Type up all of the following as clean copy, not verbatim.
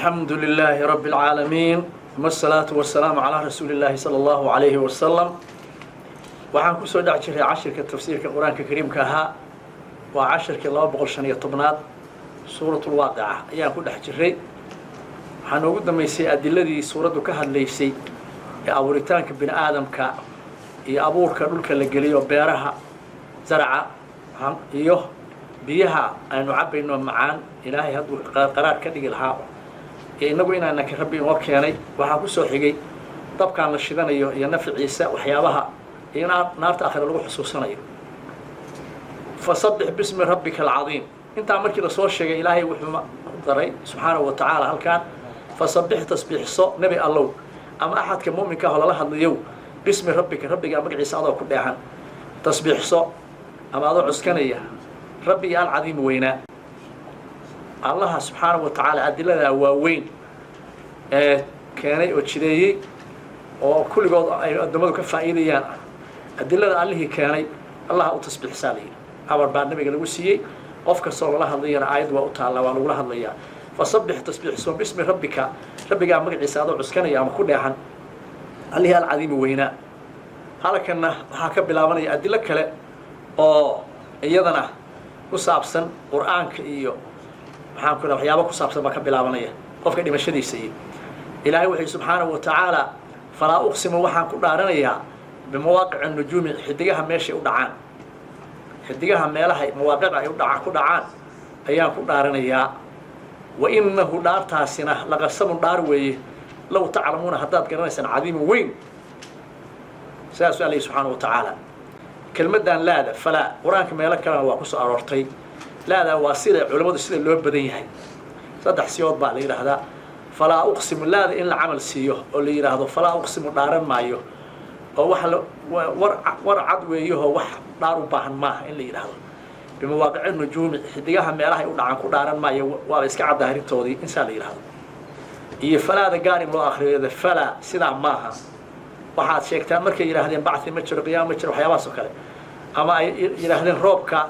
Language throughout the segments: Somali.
الحمد لله رب العالمين ثم الصلاة والسلام على رسول الله صلى الله عليه وسلم. Waxaan kusoo dhex jiray cashirka tafsiirka Qur-aanka Kariimka ahaa. Waa cashirkii 215aad. Suuratulwaaqica ayaan ku dhex jiray. Waxaa noogu dambaysay adiladii suuraddu ka hadlaysay ee abuuritaanka bini aadamka iyo abuurka dhulka la geliyo, beeraha, zaraca iyo biyaha aynu cabbayno macaan. Ilaahay hadduu qaraar ka dhigi lahaa iyo innagu inaana ka Rabbi inoo keenay. Waxaa kusoo xigay dabkaan la shidanayo iyo nafciisa, waxyaabaha iyo naarta akhira lagu xusuusanayo. Fasabbix bismi rabbika alcadiim. Intaa markii lasoo sheegay, Ilaahay wuxuu daray subxaanahu wa tacaala halkaan: fasabbix, tasbiixso, Nebi Allow ama axadka mu'minka ah oo lala hadlayow, bismi rabbika, Rabbigaa magaciisa adoo ku dheehan tasbiixso ama adoo cuskanaya Rabbiga alcadiim weynaa. Allaha subxaanahu wa tacaala adiladaa waaweyn ee keenay oo jideeyey oo kulligood ay addoommadu ka faa'iidayaan, adilada Allihii keenay Allaha u tasbiixsaa layidhi. Amar baa Nabiga lagu siiyey. Qof kastoo lala hadlayana aayad waa u taallaa, waa lagula hadlayaa. Fasabbix, tasbiixso, bismi rabbika, Rabbigaa magaciisa adoo cuskanaya ama ku dheexan, Allihii alcadiimi weynaa. Halkanna waxaa ka bilaabanaya adilo kale oo iyadana ku saabsan Qur-aanka iyo maxaan ku waxyaaba ku saabsan baa ka bilaabanaya, qofka dhimashadiisa. Iyo Ilaahay wuxuu subxaanahu wa tacaala: falaa uqsimu, waxaan ku dhaaranayaa, bimawaaqici nujuumi, xidigaha meeshay u dhacaan, xidigaha meelaha mawaaqica ay udha ku dhacaan ayaan ku dhaaranayaa. Wa innahu, dhaartaasina, laqasamun, dhaar weeye, low taclamuuna, haddaad garanaysaan, cadiimun, weyn. Sidaasuu Alla subxaana wa tacaala. Kelmaddan laada falaa Qur-aanka meelo kalena waa ku soo aroortay. Laadaa waa sida culimmadu, sida loo badan yahay, saddex siyood baa la yidhaahdaa. Falaa uqsimu, laada in la camal siiyo oo la yidhaahdo falaa uqsimu, dhaaran maayo, oo waxa war war cad weeyahoo wax dhaar u baahan maaha in la yidhaahdo. Bimawaaqici nujuumi, xidigaha meelahay u dhacaan ku dhaaran maayo, waaba iska cadda arrintoodii insaa la yidhaahdo. Iyo falaada gaar in loo akriyo: falaa, sidaa maaha waxaad sheegtaan. Markay yidhaahdeen bacthi ma jiro, qiyaama ma jiro, waxyaabahaas oo kale, ama ay yidhaahdeen roobka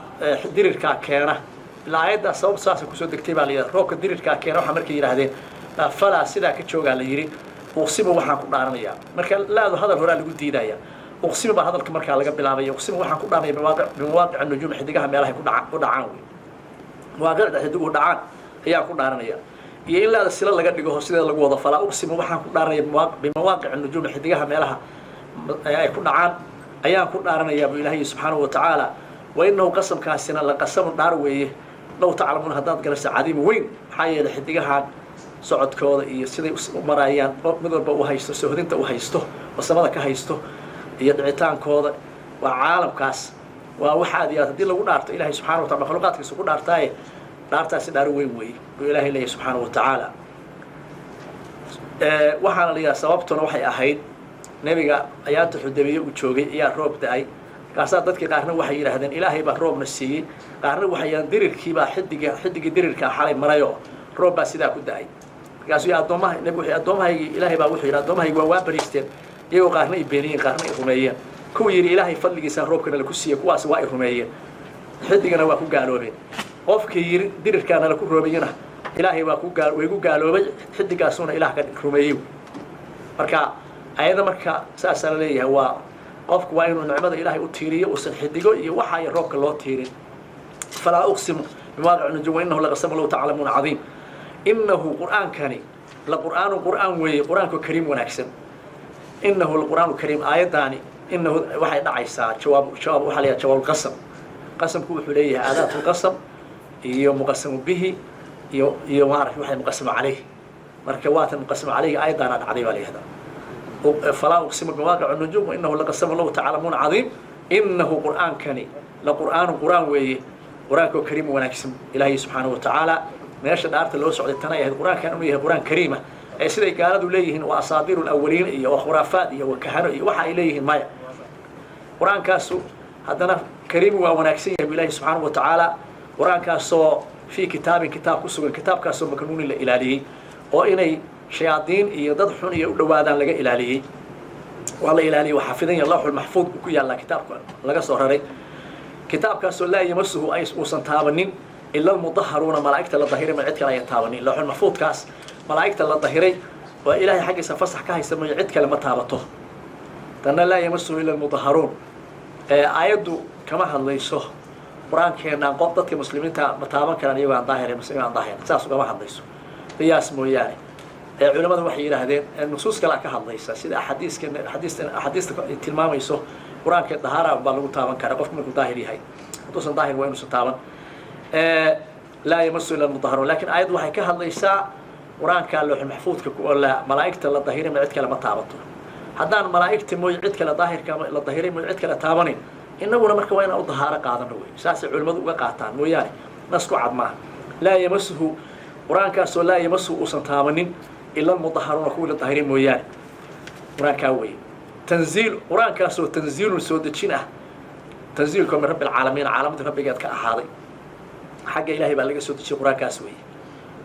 dirirkaa keena, ilaa aayaddaa sabab saasa kusoo degtay baa la yidhahda, roobka dirirkaa keena waxaa markay yidhaahdeen, falaa, sidaa ka joogaa la yidhi. Uqsimu, waxaan ku dhaaranayaa. Marka laadu hadal horaa lagu diidaya, uqsimu baa hadalka markaa laga bilaabaya. Uqsimu, waxaan ku dhaaranaya, bimawaaqic nujuum, xidigaha meelahay ku dhaca u dhacaan wey, mawaaqicda xidiguhu dhacaan ayaan ku dhaaranaya. Iyo in laada sila laga dhigo, sideeda lagu wado: falaa uqsimu, waxaan ku dhaaranaya, bimawaaqic nujuum, xidigaha meelaha ay ku dhacaan ayaan ku dhaaranayaa buu Ilaahay subxaanahu wa tacaala. Wa innahu, qasamkaasina, la qasamun, dhaar weeye, low taclamuun, haddaad garaysa, cadiimu, weyn. Maxaa yeelay xidigahan socodkooda iyo siday u maraayaan, mid walba u haysto sohdinta u haysto oo samada ka haysto, iyo dhicitaankooda, waa caalamkaas, waa wax aad iyo aad haddii lagu dhaarto Ilahay subxana wa tacala makhluuqaadkiisa ku dhaartaaye, dhaartaasi dhaar weyn weeye buu Ilaahay leeyahy subxaana wa tacaala. Waxaana la yidhaha sababtuna waxay ahayd Nebiga ayaanta Xudaybiye uu joogay ayaa roob da-ay. Markaasaa dadkii qaarna waxay yidhaahdeen Ilaahay baa roobna siiyey, qaarna waxay yidhahdeen dirirkiibaa xidiga xidigii dirirkaa xalay marayoo roob baa sidaa ku da-ay. Markaasuu addoomaha Nebigu wuxuu addoomahaygii, Ilaahay baa wuxuu yidhi addoommahaygi waa bariisteen iyagoo qaarna ay beeniyeen, qaarna ay rumeeyeen. Kuwii yidhi Ilaahay fadligiisaa roobkana laku siiyey, kuwaasi waa ay rumeeyeen, xidigana waa ku gaaloobeen. Qofkii yidhi dirirkaana laku roobayena Ilaahay waa ku gaa way ku gaaloobay, xidigaasuuna Ilaah ka rumeeyey. Marka ayada marka saasaa la leeyahay, waa qofku waa inuu nicmada Ilaahay u tiiriyo, uusan xidigo iyo waxa ay roobka loo tiirin. Falaa uqsimu bimawaaqic nujum wa innahu laqasamu low taclamuuna cadiim. Innahu, Qur'aankani, la qur'aanu, Qur'aan weeye, Qur'aanku kariim, wanaagsan. Innahu laqur'aanu kariim. Aayaddaani innahu waxay dhacaysaa jawaab waxaa la yidhaha jawaabulqasam. Qasamku wuxuu leeyahay aadaatulqasam iyo muqasamu bihi iyo maarata waxay muqasamu caleyh. Marka waatan muqasamu caleyhi aayaddaana dhacday baa la yihahdaa. Falaa uqsimu bimawaaqic nujuum wa innahu laqasamu low taclamuuna cadiim. Innahu, Qur'aankani, la qur'aanu, Qur'aan weeye, Qur'aankoo kariim, wanaagsan. Ilaahay subxaanahu wa tacaala meesha dhaarta loo socday tanay ahayd, Qur'aankan inuu yahay Qur'aan kariima ee siday gaaladu leeyihiin waa asaadiiru alawaliin iyo waa khuraafaad iyo waa kahano iyo waxa ay leeyihiin, maya. Qur-aankaasu haddana kariim waa wanaagsan yahay bu Ilaahi subxaanahu wa tacaala. Qur-aankaasoo fii kitaabin, kitaab ku sugan, kitaabkaasoo maknuunin, la ilaaliyey oo inay shayaadiin iyo dad xun iyo u dhowaadaan laga ilaaliyey. Waa la ilaaliyey, waa xafidan yahay, lawxul maxfuud ku yaallaa kitaabka laga soo raray. Kitaabkaasoo laa yamasuhu ay uusan taabanin ila almudaharuuna, malaa'igta la dahiray, ma cid kale ayan taabanin. Lawxul maxfuudkaas Malaa'igta la dahiray oo Ilaahay xaggiisa fasax ka haysta mooye cid kale ma taabato. Tanna laa yamasuhu ila almudahharuun. Aayaddu kama hadlayso qur-aankeenaan qof dadka muslimiinta ma taaban karaan iyagoo aan daahirayn, muslimiin aan daahirin, saas ugama hadlayso, qiyaas mooyaane. Culimadu waxay yidhaahdeen nusuus kalea ka hadlaysa, sida axaadiiska axaadiista axaadiista tilmaamayso qur-aanka dahaara baa lagu taaban karaa qofku markuu daahir yahay, hadduusan daahir waa inuusan taaban. Laa yamasu ila almudahharuun, lakin aayaddu waxay ka hadlaysaa qur-aanka looxul maxfuudka oo la malaa'igta la dahiray ma cid kale ma taabato. Haddaan malaa'igta mooye cid kale daahirka la dahiray mooye cid kale taabanin, innaguna marka waa inaan u dahaaro qaadano wey. Saasay culimmadu uga qaataan mooyaane nas ku cad maaha. Laa yamasuhu, qur-aankaasoo laa yamasuhu uusan taabanin ila almudahharuuna, kuwii la dahiray mooyaane, qur-aankaa weeye. Tanziil, qur-aankaasoo tanziilun soo dejin ah, tanziilkoo min rabbi alcaalamiin, caalamada rabbigeed ka ahaaday, xagga Ilaahay baa laga soo dejiyay qur-aankaas weeye.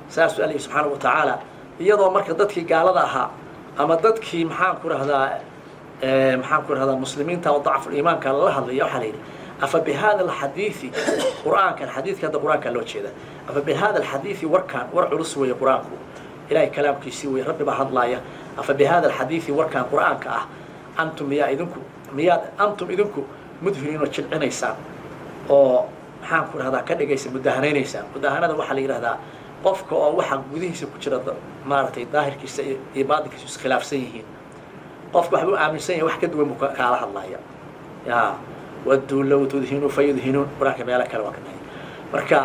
Saasuu alla subxaanahu wa tacaala, iyadoo marka dadkii gaalada ahaa ama dadkii maxaan ku rahdaa maxaan ku rahdaa muslimiinta oo dacful iimaanka lala hadlaya, waxaa la yidhi afa bihada alxadiidi, qur-aankan xadiidka hadda qur-aankaa loo jeeda, afa bihada alxadiidi, warkaan war culus weeye qur-aanku, Ilahay kalaamkiisii weye, Rabbi baa hadlaaya. Afa bihada alxadiidi, warkaan qur-aanka ah, antum miyaa idinku, miyaad antum idinku mudhiniinoo jilcinaysaan oo maxaan ku rahdaa ka dhigaysa mudahanaynaysaan. Mudahanada waxaa la yidhahdaa qofka oo waxa gudihiisa ku jira maaragtay daahirkiisa iyo baatinkiisu iskhilaafsan yihiin, qofka waxbuu aaminsan yahay, wax ka duwan buu kaala hadlaya. Ya wadduu low tudhinuu fayudhinuun, qur-aanka meelo kale waa ka dhahay. Marka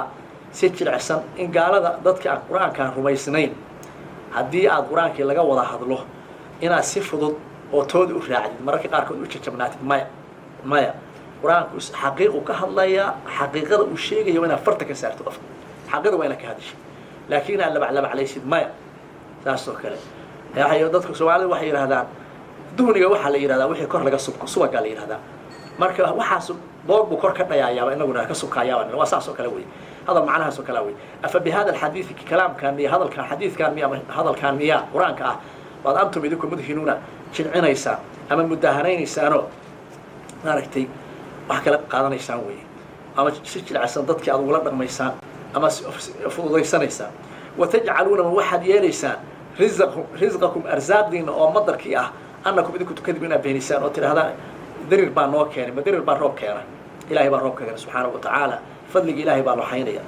si jilicsan in gaalada dadka aan qur-aankaan rumaysnayn haddii aad qur-aankii laga wada hadlo inaad si fudud oo tooda u raacdid, mararka qaarkood u jajabnaatid, maya maya, qur-aanku xaqiiqu ka hadlayaa, xaqiiqada uu sheegaya waa inaad farta ka saarto qofka, xaqiiqada waa inaad ka hadashay, laakiin inaad labaclabaclaysid maya. Saas oo kale waxay dadka Soomaalida waxay yidhahdaan duhniga waxaa la yidhahdaa wixii kor laga subko, subagaa la yidhahdaa. Marka waxaas boog buu kor ka dhayaayaaba, inaguna ka subkaayaaba, waa saas oo kale wey, hadal macnahaas oo kale wey. Afa bihada alxadiidi, kalaamkaan miya, hadalkaan xadiidkaan miya ama hadalkaan miya qur-aanka ah waad antum idinku mudhinuuna jilcinaysaan ama mudaahanaynaysaanoo maaragtay wax kala qaadanaysaan weeye, ama si jilcsan dadkii aad ugula dhaqmaysaan ama fududaysanaysaan. Watajcaluuna, ma waxaad yeelaysaan risqakum, arsaaqdiina oo madarkii ah, annakum idinku tukadib inaad beenisaan oo tidhahdaan darir baa noo keenay. Ma darir baa roob keena? Ilahay baa roob ka keena subxaanahu wa tacaala, fadliga Ilaahay baa loxaynaya.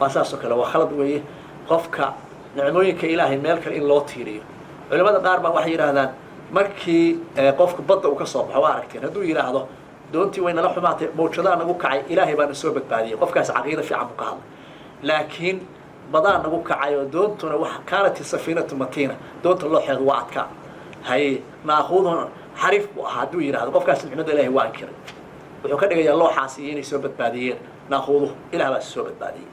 Waa saas oo kale, waa khalad weeye qofka nicmooyinka Ilaahay meel kale in loo tiiriyo. Culimada qaar baa waxay yidhaahdaan markii qofku badda uu ka soo baxo, waa aragteen, hadduu yidhaahdo doontii way nala xumaatay, mawjadaa nagu kacay, Ilaahay baana soo badbaadiyey, qofkaas caqiido fiican buu ka hadlay. Laakiin badaa nagu kacay oo doontuna wax kaanat safiinatu matiina, doonta looxeedu waa adkaa, haye naaquudun xariif buu ahaa, hadduu yidhahdo qofkaas nicmada Ilahay waa inkiray, wuxuu ka dhigayaa looxaas iyo inay soo badbaadiyeen naaquuduhu, Ilah baa soo badbaadiyey.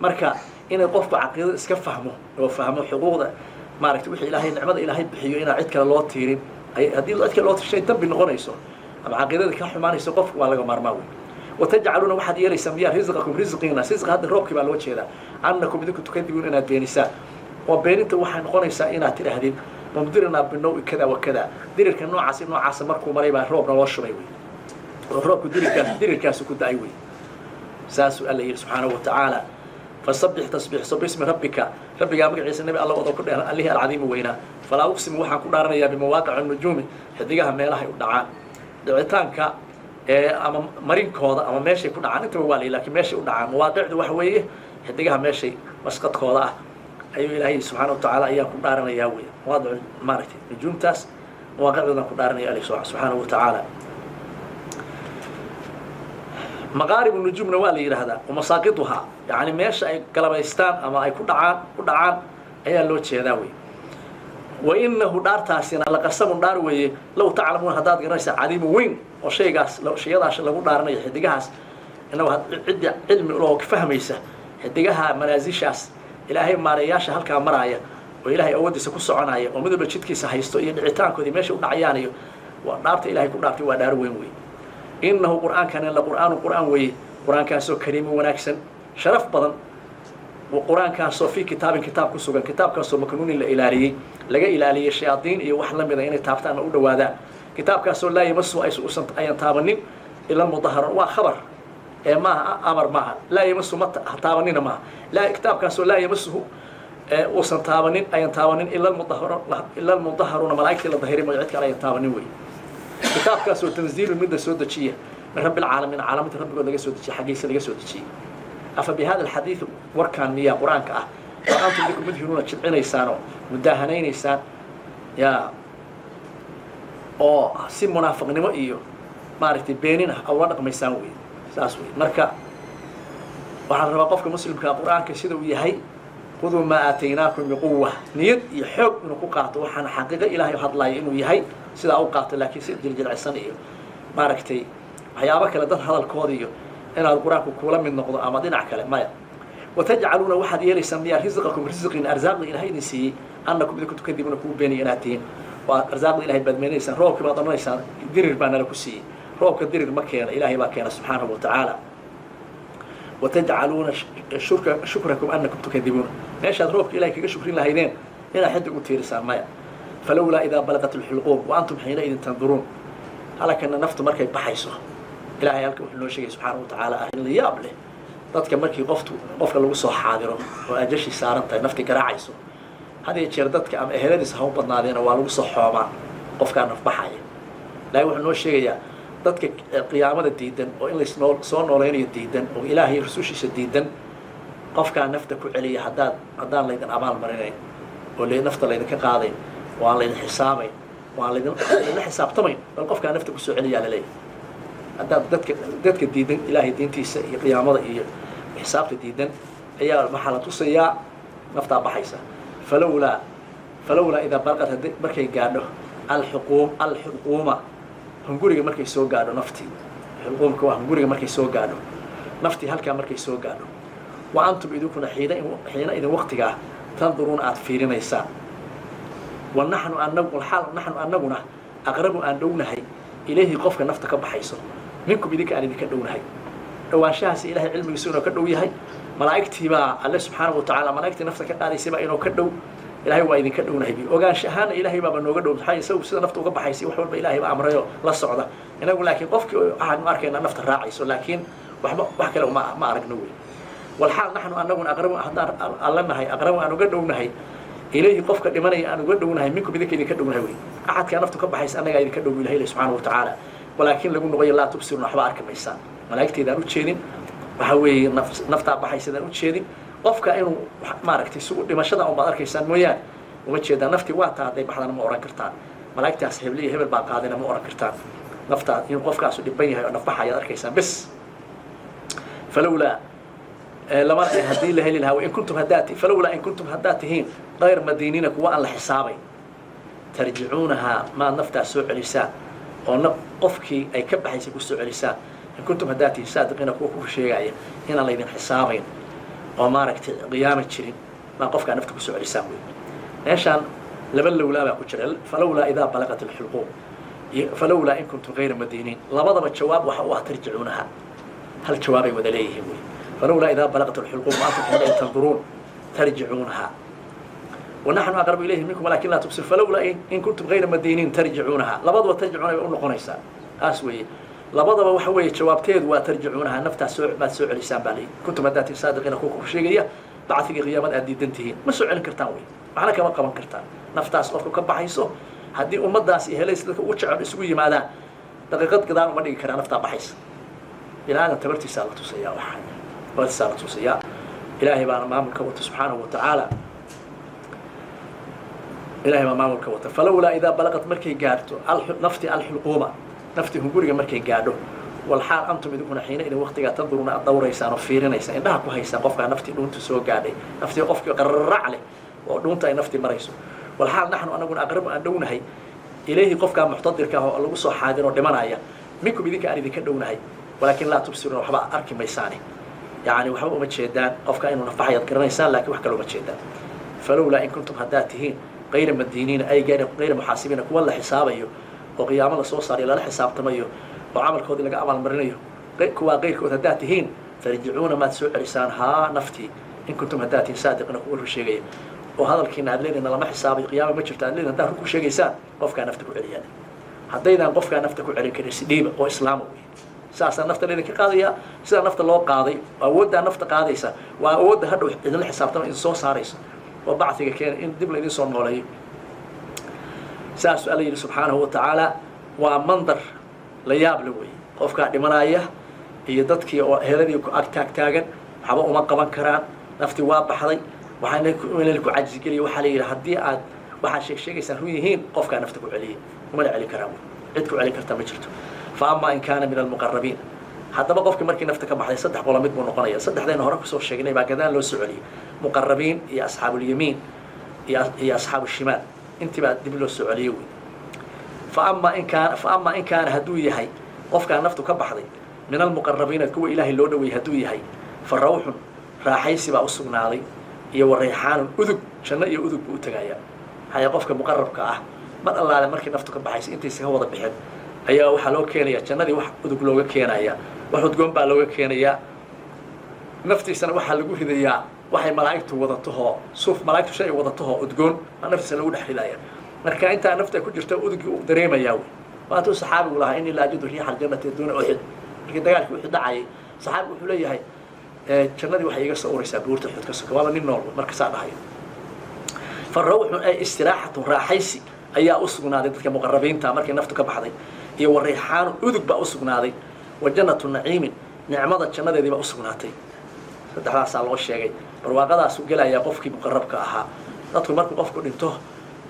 Marka inay qofku caqiidada iska fahmo oo fahmo xuquuqda maaragtay wixii Ilaahay nicmada Ilaahay bixiyo inaan cid kale loo tiirin, haddii cid kale loo tiirshay dambi noqonayso ama caqiidada ka xumaanayso qofku, waa laga maarmaan wey. Watajcaluuna, waxaad yeelaysaa miyaa risqakum, risqiina, risqa hadda roobkii baa loo jeedaa, annakum idinku tukadibuun inaad beenisaan. Oo beeninta waxay noqonaysaa inaad tidhaahdid mumdirinaa binawi kada wa kada, dirirka noocaasi noocaasa markuu maray baa roobna loo shubay wey, oo roobku dirirkaas dirirkaasu ku da-ay wey. Saasuu Alla yidhi subxaanahu wa tacaala fasabbix, tasbiixso, bismi rabbika, rabbigaa magaciisa, nebi alla wado ku dheeran, allihii alcadiimi weynaa. Falaa uqsimu, waxaan ku dhaaranayaa bimawaaqici nujuumi, xidigaha meelahay u dhacaan, dhicitaanka ama marinkooda ama meeshay ku dhacaan intaba waa la, lakin meeshay u dhacaan mawaaqicdu waxa weeye xidigaha meeshay masqadkooda ah ayuu Ilaahay subxaana wa tacaala ayaa ku dhaaranayaa wey. Mawaadic maaragtay nujuumtaas mawaaqicdoodaan ku dhaaranaya alle subxaanahu wa tacaala. Maqaarib nujuumna waa la yidhaahdaa wamasaaqiduhaa, yani meesha ay galabaystaan ama ay ku dhacaan ku dhacaan ayaa loo jeedaa wey. Wa inahu, dhaartaasina laqasamun dhaar weeye, low taclamuuna haddaad garanaysaa, cadiimu weyn, oo shaygaas shayadaas lagu dhaaranayo xidigahaas, inagu ciddi cilmi loo fahmaysa xidigaha manaasishaas Ilaahay maareeyaasha halkaa maraaya oo Ilaahay awooddiisa ku soconaya oo midwalba jidkiisa haysto iyo dhicitaankoodii meesha u dhacayaanayo, waa dhaarta Ilahay ku dhaartay, waa dhaar weyn wey. Inahu qur'aankani la qur'aanu qur'aan weeye, qur'aankaasoo kariimu wanaagsan, sharaf badan, qur-aankaasoo fii kitaabin, kitaab ku sugan, kitaabkaasoo maknuunin la ilaaliyey, laga ilaaliyey shayaadiin iyo wax la mida inay taabtaan ama u dhawaadaan, kitaabkaasoo laa yamasu aysan ayan taabanin ila almudaharuun. Waa khabar ee maaha amar maaha, laa yamasu ma taabanina maaha, laa kitaabkaasoo laa yamasuhu Uusan taabanin, ayan taabanin ila almudahharuuna, malaa'igtii la dahiray mooye cid kale ayan taabanin wey. Kitaabkaasoo tanziilun mid la soo dejiya min rabbi alcaalamiin, caalamiinta rabbigood laga soo dejiyay, xaggiisa laga soo dejiyey. Afa bi hada alxadiid, warkaan miyaa qur-aanka ah oo antum idinku mudhinuuna jilcinaysaanoo mudaahanaynaysaan yaa oo si munaafiqnimo iyo maaragtay beenin ah ula dhaqmaysaan wey. Saas wey. Marka waxaa la rabaa qofka muslimkaa qur-aanka sida uu yahay, khuduu maa aataynaakum biquwa, niyad iyo xoog inuu ku qaato waxaana xaqiiqo ilaahay hadlaaya inuu yahay sidaa u qaato, laakiin si jiljilcisan iyo maaragtay waxyaabo kale dad hadalkooda iyo inaad qur-aanku kuula mid noqdo ama dhinac kale maya. Watajcaluuna waxaad yeelaysaan miyaa risqakum risqiin, arsaaqda ilahay idin siiyey, annakum idinku tukadibuna kuu beenaya inaad tihiin. Waa arsaaqda ilahay baad meenaysaan, roobkii baad odhanaysaan dirir baa nala ku siiyey. Roobka dirir ma keena, ilaahay baa keena subxaanahu wa tacaala. Watajcaluuna shukrakum annakum tukadibuuna, meeshaad roobka ilahay kaga shukrin lahaydeen inaad xidig u tiirisaan maya. Falowlaa idaa balaqat alxulquum wa antum xiinaidin tanduruun. Halakana naftu markay baxayso, ilahay halka wuxuu noo sheegay subxaanahu wa tacaala arrin la yaab leh. Dadka markii qofka lagu soo xaadiro oo ajashii saaran tahay, nafti garaacayso, had iyo jeer dadka ama eheladiisa ha u badnaadeena waa lagu soo xoomaa qofkaa nafbaxaya. Ilahay wuxuu noo sheegayaa dadka qiyaamada diidan oo in laysnoo soo noolaynayo diidan oo ilaahay rusushiisa diidan, qofkaa nafta ku celiya haddaan laydin abaal marinayn oo nafta laydinka qaadayn oo aan laydin xisaabayn oo aan laydinla xisaabtamayn, bal qofkaa nafta kusoo celiyaa laleeyahay. Haddaad dadka diidan ilaahay diintiisa iyo qiyaamada iyo xisaabta diidan ayaa waxaa la tusayaa naftaa baxaysa. Falowlaa idaa balaqat, markay gaadho alxulquuma, hunguriga markay soo gaadho naftii, xulquumka waa hunguriga, markay soo gaadho naftii halkaa markay soo gaadho, wa antum idinkuna xiina idin waqtigaa tanduruuna aada fiirinaysaan. Wa naxnu anagu xaal naxnu annaguna aqrabu aan dhownahay ilayhi qofka nafta ka baxayso minkum idinka aan idinka dhownahay. Dhowaanshahaasi ilahay cilmigiisu inuu ka dhow yahay, malaa'igtiibaa alle subxaanahu wa tacaala malaa'igtii nafta ka qaadaysay baa inuu ka dhow, ilahay waa idinka dhownahay bi ogaansha ahaana ilaahay baaba nooga dhow, maxaa isagu sida nafta uga baxaysay wax walba ilaahay baa amrayo la socda. Inagu laakiin qofkii waxaanu arkaynaa nafta raacayso, laakiin waxba wax kale ma aragno wey. Walxaal naxnu annaguna aqrabu haddaan alla nahay aqrabu aan uga dhownahay ilayhi qofka dhimanaya aan uga dhownahay minkum idinka idinka dhownahay wey. Axadkaa naftu ka baxaysa annagaa idinka dhow ilahay subxaanahu wa tacaala, walaakin lagu noqoyo laa tubsiruna waxba arki maysaan. Malaa'igteedaan u jeedin, waxa weeye naftaa baxaysadaan u jeedin, qofka inuu maaragtay sugu dhimashada un baad arkaysaan mooyaane uma jeedaan. Naftii waa taa hadday baxdana ma oran kartaan, malaa'igtaas hebliya hebel baa qaadina ma oran kartaan. Naftaa inuu qofkaasu dhiban yahay oo nafbaxa ayaad arkaysaan bes. Falowlaa lama haddii la heli lahaa in kuntum haddaad falowlaa in kuntum haddaad tihiin kayr madiiniina kuwa aan la xisaabayn, tarjicuunahaa maad naftaas soo celisaan oo qofkii ay ka baxaysay ku soo celisaan. In kuntum haddaad tihiin saadiqiina kuwa ku sheegaya inaan laydin xisaabayn oo maaragtay qiyaama jirin, maa qofkaa nafta kusoo celisaan wey. Meeshaan laba lowlaa baa ku jira, falowlaa idaa balaqat alxulquum, falowlaa in kuntum kayra madiiniin, labadaba jawaab waxa u ah tarjicuunahaa, hal jawaabay wada leeyihiin wey. Falowlaa idaa balaqat alxulquum wa antum xiina tanduruun tarjicuunahaa wanaxnu aqrabu ilayhi minkum walaakin laa tubsir. Falowlaa in kuntum kayra madiiniin tarjicuunahaa, labaduba tarjicuuna bay u noqonaysaa taas weeye. Labadaba waxa weeye jawaabteedu waa tarjicuunahaa, naftaas soo maad soo celisaan baa leeyihi. Kuntum haddaad tihiin saadiqiina kuwa ku sheegaya bacdigii qiyaamada aad diidan tihiin, ma soo celin kartaan wey, waxna kama qaban kartaan. Naftaas qofka ka baxayso haddii ummaddaas iyo helays dadka ugu jecel isugu yimaadaan daqiiqad gadaal uma dhigi karaa, naftaa baxaysa. Bini aadan tabartiisaa la tusayaa, waxaa tabartiisaa la tusayaa. Ilaahay baana maamulka wata subxaanahu wa tacaala, ilahay baa maamulka wata. Falowlaa idaa balaqat markay gaarto nafti alxulquuma, nafti hunguriga markay gaadho, walxaal antum idinkuna xiina idin waqtigaa tanduruuna aad dawraysaan oo fiirinaysaan, indhaha ku haysaan qofkaa naftii dhuunta soo gaadhay, naftii qofkii qararac leh oo dhuunta ay naftii marayso. Walxaal naxnu anaguna aqrabu aan dhownahay ilayhi qofkaa muxtadirka ah oo lagu soo xaadir oo dhimanaya minkum idinka aan idinka dhownahay, walaakin laa tubsiruuna waxba arki maysaane, yacni waxba uma jeedaan qofka inuu nafaxayaad garanaysaan, laakiin wax kale uma jeedaan. Falowlaa in kuntum haddaad tihiin kayra madiiniina ay kayra muxaasibiina kuwa la xisaabayo oo qiyaamo la soo saarayo lala xisaabtamayo oo camalkoodii laga abaalmarinayo, kuwaa keyrkood haddaad tihiin tarjicuuna maad soo celisaan haa naftii in kuntum haddaad tihiin saadiqina kuwa run sheegaya oo hadalkiina aad leedihin lama xisaabayo qiyaama ma jirto aad leedihin, haddaad run ku sheegaysaan qofkaa nafta ku celiyaan. Haddaydaan qofkaa nafta ku celin karin si dhiiba oo islaama wey, saasaa nafta laydinka qaadayaa. Sidaa nafta loo qaaday awooddaa nafta qaadaysa waa awoodda hadhow idinla xisaabtama idin soo saarayso. Oo bacdiga keena in dib laydin soo nooleeyo. Saasuu Alla yidhi subxaanahu wa tacaala. Waa mandar la yaab la weeye, qofkaa dhimanaya iyo dadkii oo heladii ku ag taag taagan, waxba uma qaban karaan. Naftii waa baxday. Waxaana ku cajisgeliya, waxaa la yidhi, haddii aad waxaad sheeg sheegaysaan run yihiin, qofkaa nafta ku celiyay. Umana celi karaan, cid ku celin karta ma jirto. Fa amaa in kaana min almuqarabiin. Haddaba qofkii markii nafta ka baxday, saddex qolo mid buu noqonaya. Saddexdayna hore kusoo sheegnay baa gadaal loo soo celiyey: muqarabiin iyo asxaabulyamiin iyo asxaabu shimaal. Intii baa dib loo soo celiyey wey. Fa amaa in kaana, hadduu yahay qofkaa naftu ka baxday, min almuqarabiina, kuwa Ilaahay loo dhaweeyey hadduu yahay, fa rawxun, raaxaysi baa u sugnaaday, iyo wa rayxaanun, udug. Janno iyo udug buu u tegayaa. Maxaa qofka muqarabka ah, mar allaale markii naftu ka baxaysa, intaysa ka wada bixin, ayaa waxaa loo keenaya jannadii wax udug looga keenaya, wax udgoon baa looga keenayaa. Naftiisana waxaa lagu ridayaa waxay malaa'igtu wadatahoo suuf, malaigtu shay ay wadatahoo udgoon baa naftiisa lagu dhex ridaya. Marka intaa nafta ku jirta udugii uu dareemayaa wey. Waatuu saxaabigu lahaa: "Inii la ajidu riixa aljannati duuna Uxud." Markii dagaalkii Uxud dhacayay, saxaabigu wuxuu leeyahay: "Jannadii waxay iga soo uraysaa buurta Uxud ka soka." Waaba nin nool marka saa dhahayo. Fa rawxun ay istiraaxatu, raaxaysi ayaa u sugnaaday dadka muqarabiinta markii naftu ka baxday, iyo wa rayxaanu, udug baa u sugnaaday, wa jannatu naciimin, nicmada jannadeedii baa u sugnaatay. Saddexdaasaa loo sheegay, barwaaqadaasuu gelayaa qofkii muqarabka ahaa. Dadku markuu qofku dhinto,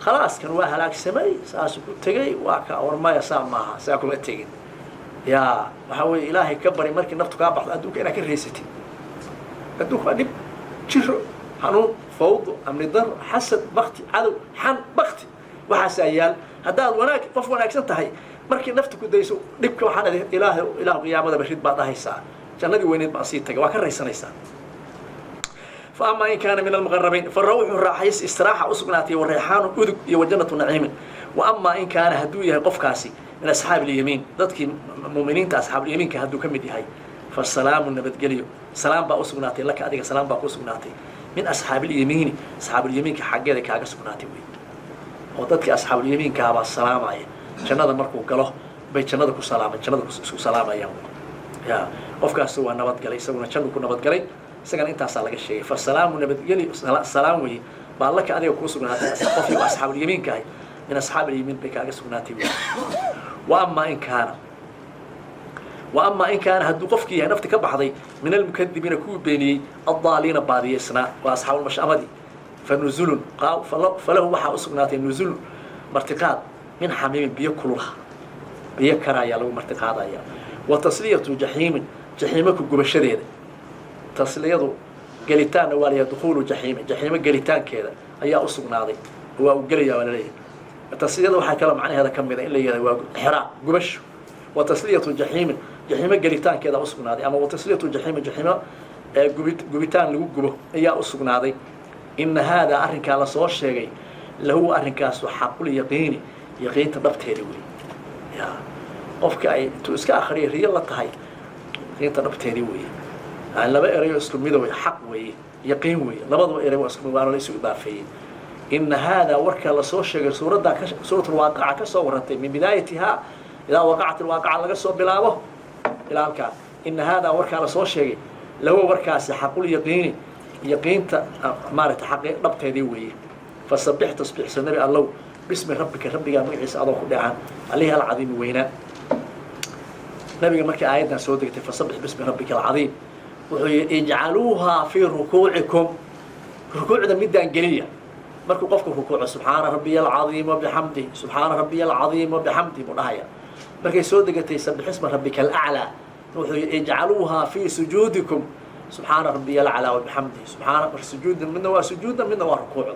khalaas, kan waa halaagsamay, saasuu ku tegey, waa ka warmaya. Saa maaha, saa kuma tegin. Yaa waxaa weeye, Ilaahay ka bari markii naftu kaa baxdo adduunka inaad ka raysatid. Adduunka waa dhib, jiro, xanuun, fawdo, amni daro, xasad, bakti, cadow, xan, bakti, waxaasaa yaal. Haddaad wanaag, qof wanaagsan tahay, markii naftu ku dayso dhibka, waxaan Ilaahay, Ilaah, qiyaamada barid baad dhahaysaa, jannadii weyneed baan sii tagay, waa ka raysanaysaa. Fa amaa in kaana min almuqarabiin, fa rawxu, raaxays, istiraaxa u sugnaatay, wa rayxaanu, udug, iyo wa jannatu naciimin. Wa amaa in kaana, hadduu yahay qofkaasi, min asxaabi alyamiin, dadkii muuminiinta asxaabulyamiinka hadduu ka mid yahay, fa salaamu, nabadgelyo, salaam baa u sugnaatay, laka, adiga salaam baa ku sugnaatay, min asxaabilyamiini, asxaabulyamiinka xaggeeda kaaga sugnaatay wey. Oo dadkii asxaabulyamiinkaabaa salaamaya. Jannada markuu galo bay jannada ku salaama, jannada isku salaamayaan. Ya qofkaasi waa nabadgalay, isaguna jannu ku nabadgalay. Isagana intaasaa laga sheegay. Fa salaamu, nabadgeli, salaam weye baa laka, adiga kuu sugnaatay, qofkii asxaabulyamiinka ahay, min asxaabilyamiin bay kaaga sugnaatay wey. Wa amaa in kaana, hadduu qofkii yahay nafti ka baxday, min almukadibiina, kuwii beeniyey, addaaliina, baadiyeysnaa, waa asxaabulmash'amadii, fa nuzulun, falahu, waxaa u sugnaatay, nuzulun, martiqaad, min xamiimin, biyo kulula, biyo karaayaa lagu martiqaadaya, wa tasliyatu jaxiimin, jaxiimo ku gubashadeeda. Tasliyadu gelitaanna waa layahay, dukhuulu jaxiimi, jaxiimo gelitaankeeda ayaa u sugnaaday, waa uu gelaya waa laleeyahay. Tasliyada waxaa kaloo macnaheeda ka mida in la yihahdo waa xiraaq, gubasho. Wa tasliyatu jaxiimin, jaxiimo gelitaankeeda u sugnaaday, ama wa tasliyatu jaxiimin, jaxiimo gubitaan lagu gubo ayaa u sugnaaday. Ina haadaa, arrinkaa lasoo sheegay, lahuwa, arrinkaasu, xaqulyaqiini, yaqiinta dhabteeda wey. Ya qofka ay intuu iska akriya riyo la tahay, yaqiinta dhabteedii weeye. Yani laba erayo isku mida wey, xaq weeye, yaqiin weeye, labadaba erey waa isku mid, waana la isu idaafeeyey. Ina haadaa, warkaa lasoo sheegay, suuraddaa ka suuratulwaaqica ka soo warrantay, min bidaayatihaa, idaa waqacat ilwaaqica laga soo bilaabo ilaa halkaa. Ina haadaa, warkaa lasoo sheegay, lahuwa, warkaasi, xaqulyaqiini, yaqiinta maaragtay xaqi dhabteedii weeye. Fasabbix, tasbiixsa, Nebi Allow, bismi rabbika, rabbigaa magaciisa adoo ku dheecan, allihii alcadiimi weynaa. Nabiga markii aayaddan soo degtay, "Fasabbix bismi rabbika alcadiim," wuxuu yidhi: "Ijcaluuhaa fii rukuucikum," rukuucda middaan geliya. Markuu qofku rukuuco, "Subxaana rabbiya alcadiim wabixamdih, subxaana rabbiya alcadiim wabixamdih," buu dhahaya. Markay soo degatay "Sabbix isma rabbika alaclaa," wuxuu yidhi: "Ijcaluuhaa fii sujuudikum, subxaana rabbiya alaclaa wabixamdih." Subxaana marka sujuudda midna waa sujuudda, midna waa rukuucda.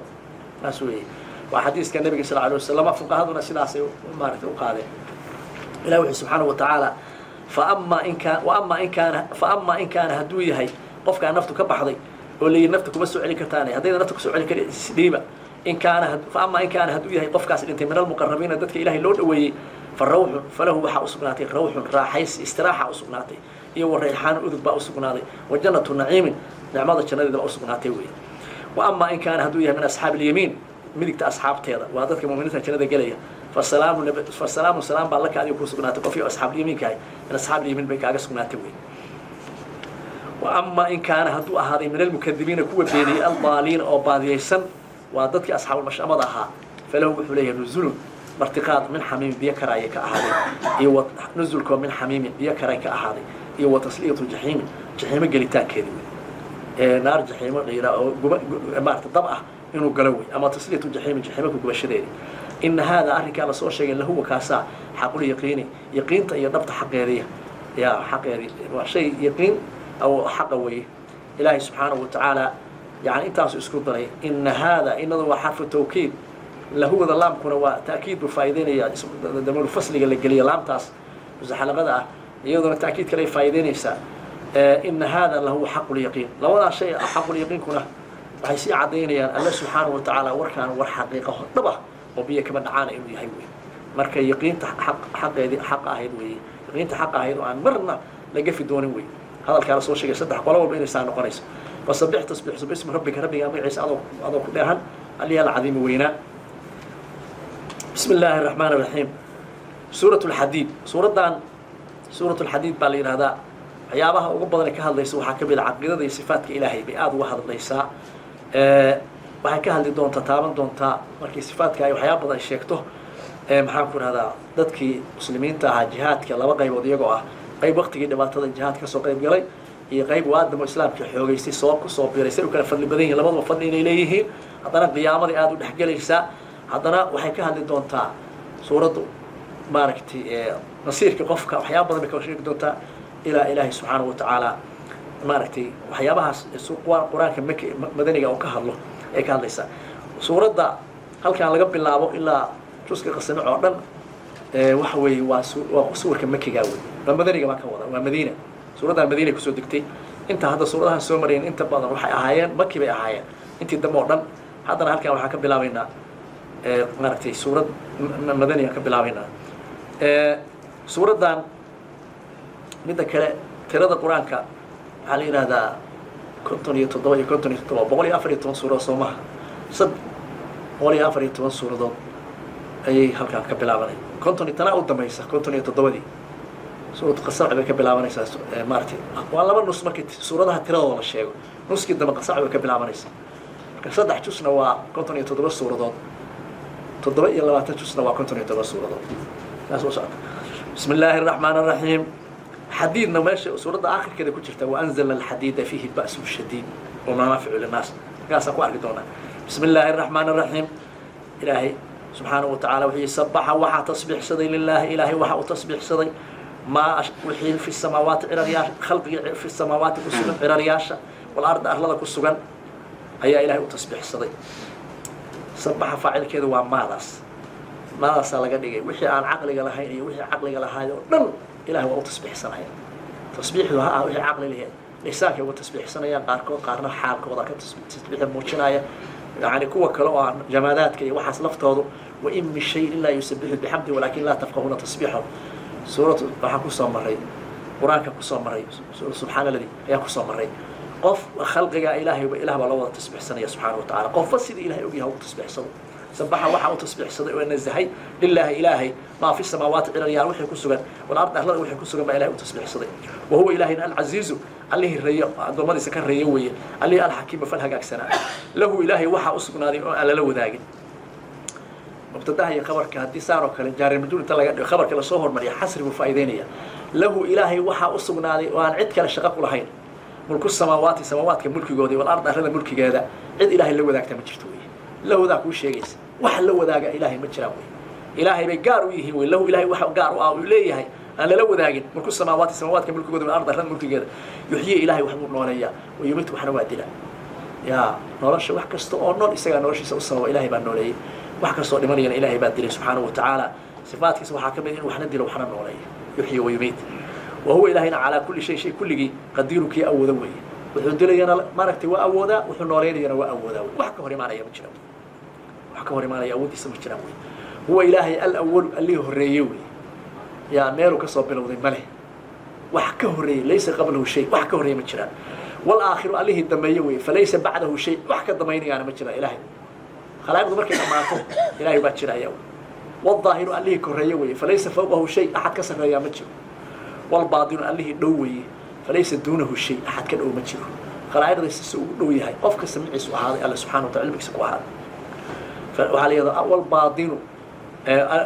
Saas weeye, waa xadiiska nabiga sal alay wasalam. Fuqahaduna sidaasay maaragtay u qaadeen. Ilahi wuxuu subxaanahu wa tacaala: fa amaa in kaana, hadduu yahay qofkaa naftu ka baxday oo la yidhi nafta kuma soo celin kartaan, haddayda nafta kusoo celin karin, isdhiiba. In kaana, fa amaa in kaana, hadduu yahay qofkaas dhintay, min almuqarabiina, dadka Ilahay loo dhoweeyey, fa rawxun, falahu, waxaa u sugnaatay, rawxun, raaxays, istiraaxa u sugnaatay, iyo wa rayxaan, udug baa u sugnaaday, wa jannatu naciimin, nicmada jannadeeda baa u sugnaatay weeye. Wa amaa in kaana, hadduu yahay, min asxaabi alyamiin, midigta asxaabteeda, waa dadka muminiinta jannada gelaya, fasalaamu, salaam baa laka, adiga kuu sugnaatay, qofkii asxaabulyamiinka ahay, min asxaabilyamiin bay kaaga sugnaatay wey. Wa amaa in kaana, hadduu ahaaday, min almukadibiina, kuwa beeniyey, aldaaliina, oo baadiyaysan. Waa dadkii asxaabulmash'amada ahaa. Falahu wuxuu leeyahay nuzulun, martiqaad, min xamiimin, biyo karaaya ka ahaaday, iyo wa nuzulkoo min xamiimin, biyo karay ka ahaaday, iyo wa tasliyatu jaxiimin, jaxiimo gelitaankeedi wey, ee naar jaxiimo la yidhaha oo guba maarata dab ah inuu galo wey, ama tasliyatu jaxiimin, jaxiimo ku gubashadeedi. Ina haadaa, arrinkaa lasoo sheegay, lahuwa kaasaa xaqulyaqiini, yaqiinta iyo dhabta xaqeediya, yaa xaqeedii, waa shay yaqiin oo xaqa weeye. Ilaahay subxaanahu wa tacaala yani intaasu isku daray. Ina haada, inadu waa xarfu tawkiid, lahuwada laamkuna waa ta'kiid buu faa'iideynaya. Damiiru fasliga la geliya laamtaas musaxalaqada ah, iyaduna ta'kiid kale ay faa'iideynaysaa. Ina hada lahuwa xaqulyaqiin. Labadaa shay xaqulyaqiinkuna waxay sii caddaynayaan Alle subxaanahu wa tacaala warkaan war xaqiiqaho dhab ah oo biyo kama dhacaana inuu yahay wey. Marka yaqiinta xaqeedii xaqa ahayd weeye, yaqiinta xaqa ahayd oo aan marna la gafi doonin wey. Hadalkaa la soo sheegay saddex qolo walba inay saa noqonayso. Fasabbix, tasbiixso, bismi rabbika, rabbigaa magaciisa adoo ku dheehan, alihi alcadiimi weynaa. Bismi illaahi araxmaan araxiim. Suurat lxadiid, suuraddan suurat lxadiid baa la yidhahdaa. Waxyaabaha ugu badan ee ka hadlaysa waxaa ka mid a caqiidada iyo sifaadka Ilaahay bay aada uga hadlaysaa. Waxay ka hadli doontaa, taaban doontaa markii sifaadka ay waxyaaba badan sheegto, maxaan ku rahdaa, dadkii muslimiinta ahaa jihaadka laba qaybood iyagoo ah, qayb waqtigii dhibaatada jihaad kasoo qayb galay iyo qayb waadamo islaamka xoogeystay soo kusoo biiray, say u kala fadli badan yihin, labaduba fadli inay leeyihiin. Haddana qiyaamadii aada u dhexgelaysaa. Haddana waxay ka hadli doontaa suuraddu maaragtay nasiirka qofka, waxyaaba badan bay ka sheegi doontaa ilaa Ilaahay subxaanahu watacaala maaragtay waxyaabahaas qur-aanka maki madaniga oo ka hadlo ay ka hadlaysaa. Suuradda halkaan laga bilaabo ilaa juska qasamic oo dhan waxa weeye waa suwarka makigaa wey, waa madaniga baan ka wada, waa Madiina. Suuraddan Madiina kusoo degtay. Inta hadda suuradahan soo marayn inta badan waxay ahaayeen maki bay ahaayeen intii dambe oo dhan. Haddana halkaan waxaan ka bilaabaynaa maaragtay suurad madanigaan ka bilaabaynaa suuraddan. Midda kale, tirada qur-aanka waxaa la yidhahdaa 57 iyo 57, 114 suuradood, soo maha? 114 suuradood ayay halkaan ka bilaabanay. Konton iyo tanaa u dambaysa, 57-dii suuratu qasamc bay ka bilaabanaysaa. Maaratay waa laba nus markii suuradaha tiradooda la sheego, nuskii dambe qasamc bay ka bilaabanaysaa. Marka saddex jusna waa 57 suuradood, 27 jusna waa 57 suuradood. Saas u socota. Bismi illaahi araxmaan araxiim. Xadiidna meesha suuradda aakhirkeeda ku jirta, waanzalna alxadiida fiihi ba'sun shadiid wamanaaficu linnaas, markaasaan ku arki doonaa. Bismi illaahi araxmaan araxiim. Ilaahay subxaanahu wa tacala wuxuu yihi: sabaxa, waxaa tasbiixsaday, lilaahi, Ilaahay waxa uu tasbiixsaday, maa wixii fi samaawaati ciraryaasha, khalqiga fi samaawaati ku sugan ciraryaasha, walarda, arlada ku sugan ayaa Ilahay u tasbiixsaday. Sabaxa faacilkeedu waa maadaas, maadaasaa laga dhigay. Wixii aan caqliga lahayn iyo wixii caqliga lahaay oo dhan Ilahay waa u tasbiixsanaya. Tasbiixdu ha ah wixii caqli lahayd lisaankay uga tasbiixsanayaan qaarkood, qaarna xaalkooda ka tasbiixda muujinaya, yani kuwa kale oo aan jamaadaadka iyo waxaas laftoodu. Wain min shayin ilaa yusabixu bixamdi walaakin laa tafqahuuna tasbiixahu. Suuratu waxaan kusoo maray, qur-aanka kusoo maray, subxaana aladi ayaa kusoo maray. Qof khalqiga Ilaahayba, Ilah baa loo wada tasbiixsanaya subxaana wa tacala. Qofba sidii Ilahay ogyaha ugu tasbiixsado. Sabaxa, waxaa u tasbiixsaday oo nazahay, lilaahi, Ilaahay, maa fi samaawaati, ciraryaal wixii ku sugan, walard, arlada wixii ku sugan baa Ilahay u tasbiixsaday. Wa huwa, Ilaahayna, alcasiizu, allihii reeyo, addoommadiisa ka reeyo weeye, allihii alxakiima, fal hagaagsanaa. Lahu, Ilaahay waxaa u sugnaaday oo aan lala wadaagin. Mubtadaha iyo khabarka haddii saan oo kale jaari majruur inta laga dhigo khabarka lasoo hormariya, xasri buu faa'iideynaya. Lahu, Ilaahay waxaa u sugnaaday oo aan cid kale shaqo ku lahayn mulku samaawaati, samaawaadka mulkigooda, walard, arlada mulkigeeda. Cid Ilaahay la wadaagta ma jirto wey. Lahudaa kuu sheegaysa wax la wadaaga Ilaahay ma jiraan wey, Ilaahay bay gaar u yihiin wey. Lahu, Ilahay waxa gaar u ah uu leeyahay aan lala wadaagin mulku samaawaati, samaawaadka mulkigooda, walard, arlada mulkigeeda. Yuxyi, Ilahay wax buu nooleeyaa, wayumiit, waxna waa dilaa. Yaa nolosha wax kasta oo nool isagaa noloshiisa u sababa, Ilahay baa nooleeyey. Wax kastoo dhimanayana Ilahay baa dilay subxaanahu wa tacaala. Sifaatkiisa waxaa ka mid in waxna dilo waxna nooleeyo, yuxyi wayumiit. Wa huwa, Ilahayna, calaa kulli shay, shay kulligii, qadiiru, kii awooda weeye. Wuxuu dilayana maaragtay waa awoodaa, wuxuu nooleynayana waa awoodaa wey. Wax ka hor imaanaya ma jiraan, wax ka hor imaanaya awooddiisa ma jiraan wey. Huwa, Ilaahay, alawalu, allihii horreeye wey. Yaa meeluu kasoo bilowday ma leh, wax ka horreeyey, laysa qablahu shay, wax ka horreeye ma jiraan. Walaakhiru, allihii dambeeye wey, falaysa bacdahu shay, wax ka dambaynayaana ma jiraan. Ilaahay khalaa'iqdu markay dhammaato Ilaahay baa jiraya. Waldaahiru, allihii korreeye weeye, falaysa fawqahu shay, axad ka sarreeyaa ma jiro. Walbaatinu, allihii dhow weeye, falaysa duunahu shay, axad ka dhow ma jiro. Khalaa'iqdiisa si ugu dhow yahay, qof kasta maciisu ahaaday Alle subxana wa tacala, cilmigiisa ku ahaaday. Waxaa la yidhahdaa walbaatinu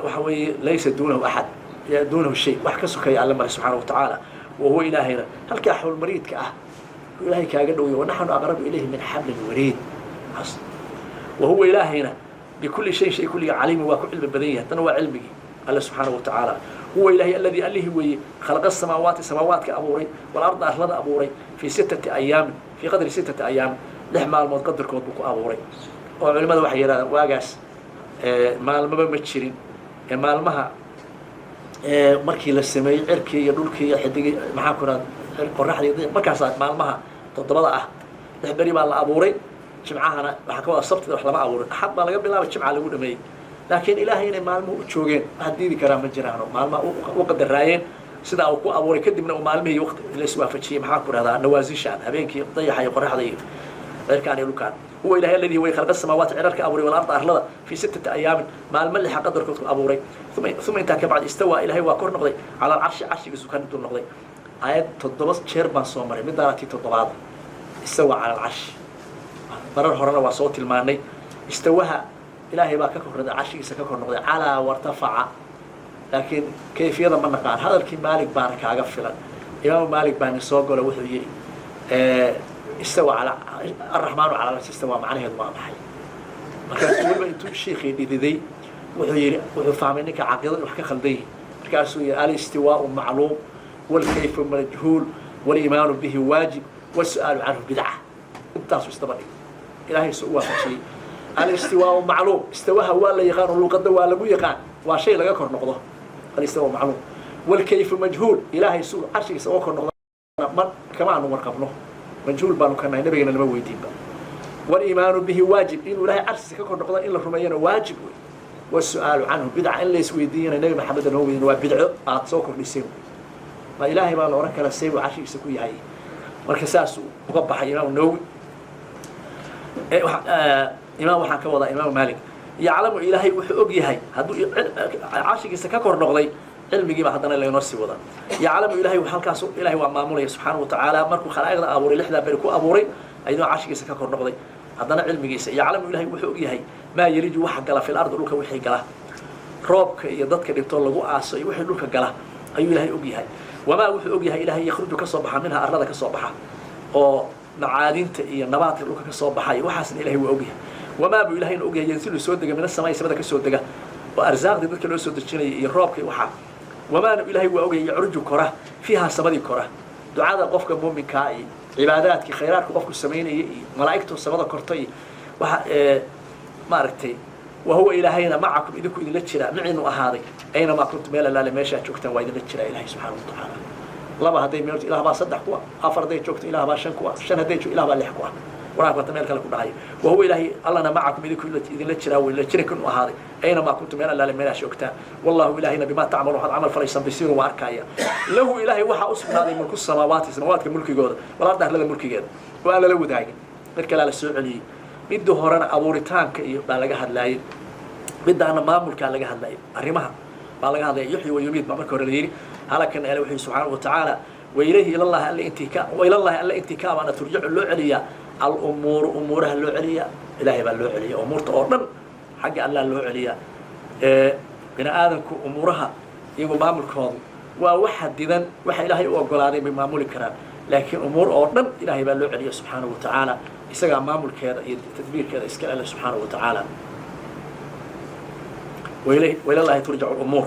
waxa weeye laysa duunahu axad, duunahu shay, wax ka sokeeya Alle male subxaana wa tacaala. Wahuwa ilaahayna halkaa xawlmariidka ah ilaahay kaaga dhowya, wanaxnu aqrabu ilayhi min xabli lwariid. Wahuwa ilaahayna bikulli shay, shay kulliga, caliimi, waa ku cilmi badan yahay. Haddana waa cilmigii Alle subxaana wa tacaala. Huwa ilaahay alladii, allihii weeye, khalaqa asamaawaati, samaawaadka abuuray, walarda, arlada abuuray, fii sittati ayaamin, fii qadri sittati ayaamin, 6 maalmood qadarkood buu ku abuuray. Oo culimmada waxay yidhahdaan waagaas maalmaba ma jirin. Maalmaha markii la sameeyey cirkii iyo dhulkii iyo xidigii, maxaa ku rahda, qoraxdii, markaasaa maalmaha 7da ah, 6 beri baa la abuuray. Jimcahana waxaa ka wada sabtida wax lama abuurin, axad baa laga bilaabay, jimca lagu dhameeyey. Laakiin ilaahay inay maalmuhu u joogeen wax diidi karaa ma jiraano. Maalmaha u qadaraayeen sidaa uu ku abuuray, kadibna uu maalmihii waqti la iswaafajiyey, maxaa ku rahdaa, nawaasishaan habeenkii, dayaxa iyo qoraxda iyo cirkaan iyo dhulkaan. Huwa ilahay alladii way khalaqa samaawaati, cirarka abuuray, walarda, arlada, fii sittati ayaamin, maalmo 6 qadarkood ku abuuray. Uma, intaa ka bacdi, istawaa, ilahay waa kor noqday, cala alcarshi, carshigiisu ka dul noqday. Aayad 7 jeer baan soo maray, midaana tii 7aad, istawa cala alcarshi. Marar horena waa soo tilmaanay istawaha ilaahay baa ka kornoqday, carshigiisa ka kor noqday, calaa wartafaca, laakiin kayfiyada ma naqaan. Hadalkii Maalik baana kaaga filan. Imaamu Maalik baana soo galo, wuxuu yidhi istawa ala arraxmaanu cala alcarshi istawa, macnaheedu waa maxay? Markaasuu weliba intuu shiikhii dhididay wuxuu yidhi, wuxuu fahmay ninka caqiidada wax ka khaldan yihi. Markaasuu yidhi: alistiwaau macluum, walkayfu majhuul, waliimaanu bihi waajib, wasu'aalu canhu bidca. Intaasuu isdaba dhigay, ilaahay su u waafajiyey. Alistiwaau macluum, istawaha waa la yaqaan oo luuqada waa lagu yaqaan, waa shay laga kor noqdo. Alistiwaa macluum, walkayfu majhuul, ilaahay suu carshigiisa uga kor noqdo ma kama aanu warqabno, majhuul baanu ka nahay, nabigana lama weydiinba. Waliimaanu bihi waajib, inuu ilaahay carshigiisa ka kor noqdo in la rumeeyana waajib wey. Wasu'aalu canhu bidca, in la isweydiiyana Nebi Maxamed noo weydiin waa bidco aad soo kordhiseen wey. Ma ilaahay baa la odhan karaa see buu carshigiisa ku yahay? Marka saasuu uga baxay Imaamu Nawowi, imaam waxaan ka wadaa Imaamu Maalik. Yaclamu, ilaahay wuxuu og yahay hadduu carshigiisa ka kor noqday, cilmigiiba haddana laynoo sii wadaa. Yaclamu, ilahay halkaas ilahay waa maamulaya subxaana wa tacaala. Markuu khalaa'iqda abuuray, 6daa beri ku abuuray, ayadoo carshigiisa ka kor noqday, haddana cilmigiisa. Yaclamu, ilahay wuxuu og yahay, maa yeliju, waxa gala, fil ardi, dhulka wixii gala, roobka iyo dadka dhintoo lagu aaso iyo wixii dhulka gala ayuu ilaahay og yahay. Wamaa wuxuu og yahay ilahay yakhruju, ka soo baxa, minha, arlada ka soo baxa, oo macaadinta iyo nabaadka dhulka ka soo baxay, waxaasna ilahay waa og yahay. Wamaa buu ilahayna og yahay yanzilu, soo dega, min asamaa'i, samada ka soo dega, oo arsaaqdii dadka loo soo dejinaya iyo roobka iyo waxaa. Wamaana ilaahay waa ogyahay yacruju, kora, fiihaa, samadii kora. Ducada qofka muuminkaa iyo cibaadaadkii khayraadka qofku samaynaya iyo malaa'igtu samada korta iyo waxa maaragtay. Wahuwa ilaahayna macakum, idinku idinla jiraa, miciinu ahaaday, aynamaa kuntum, meel allaale meeshaad joogtaan waa idinla jiraa ilahay subxaana wa tacaala. Laba hadday meel, ilah baa saddex ku ah. Afar hadday joogto, ilah baa shan ku ah. Shan hadday joogto, ilah baa lix ku ah. Qur-aanku hata meel kale ku dhahayo. Wahuwa ilaahay allana macakum, idinku idinla jiraa, way la jirankan u ahaaday, aynamaa kuntum, meel allaale meelaha joogtaan. Wallahu ilaahayna bimaa tacmalu, waxaad camal falaysaan, basiirun, waa arkaya. Lahu, ilaahay waxaa u sugnaaday, mulku samaawaati, samaawaadka mulkigooda, walarda, arlada mulkigeeda, oo aan lala wadaagin. Mid kalea la soo celiyey. Midda horena abuuritaanka iyo baa laga hadlaayey, midaana maamulkaa laga hadlayay, arrimaha baa laga hadlaya. Yuxyi wa yumiid baa marka hore la yidhi. Halakan ale wuxuu subxaanahu wa tacaala wailayhi, ilallahi alle intii ka, ilallahi alle intii ka baana, turjacu, loo celiyaa, alumuuru, umuuraha loo celiyaa. Ilaahay baa loo celiya umuurta oo dhan, xagga allah loo celiyaa. Bini aadamku umuuraha iyagu maamulkoodu waa waxa didan, waxa ilaahay u ogolaaday bay maamuli karaan, laakiin umuur oo dhan ilaahay baa loo celiya subxaanahu wa tacaala. Isagaa maamulkeeda iyo tadbiirkeeda iska alle subxaanahu wa tacaala. Wailallahi turjacu lumuur.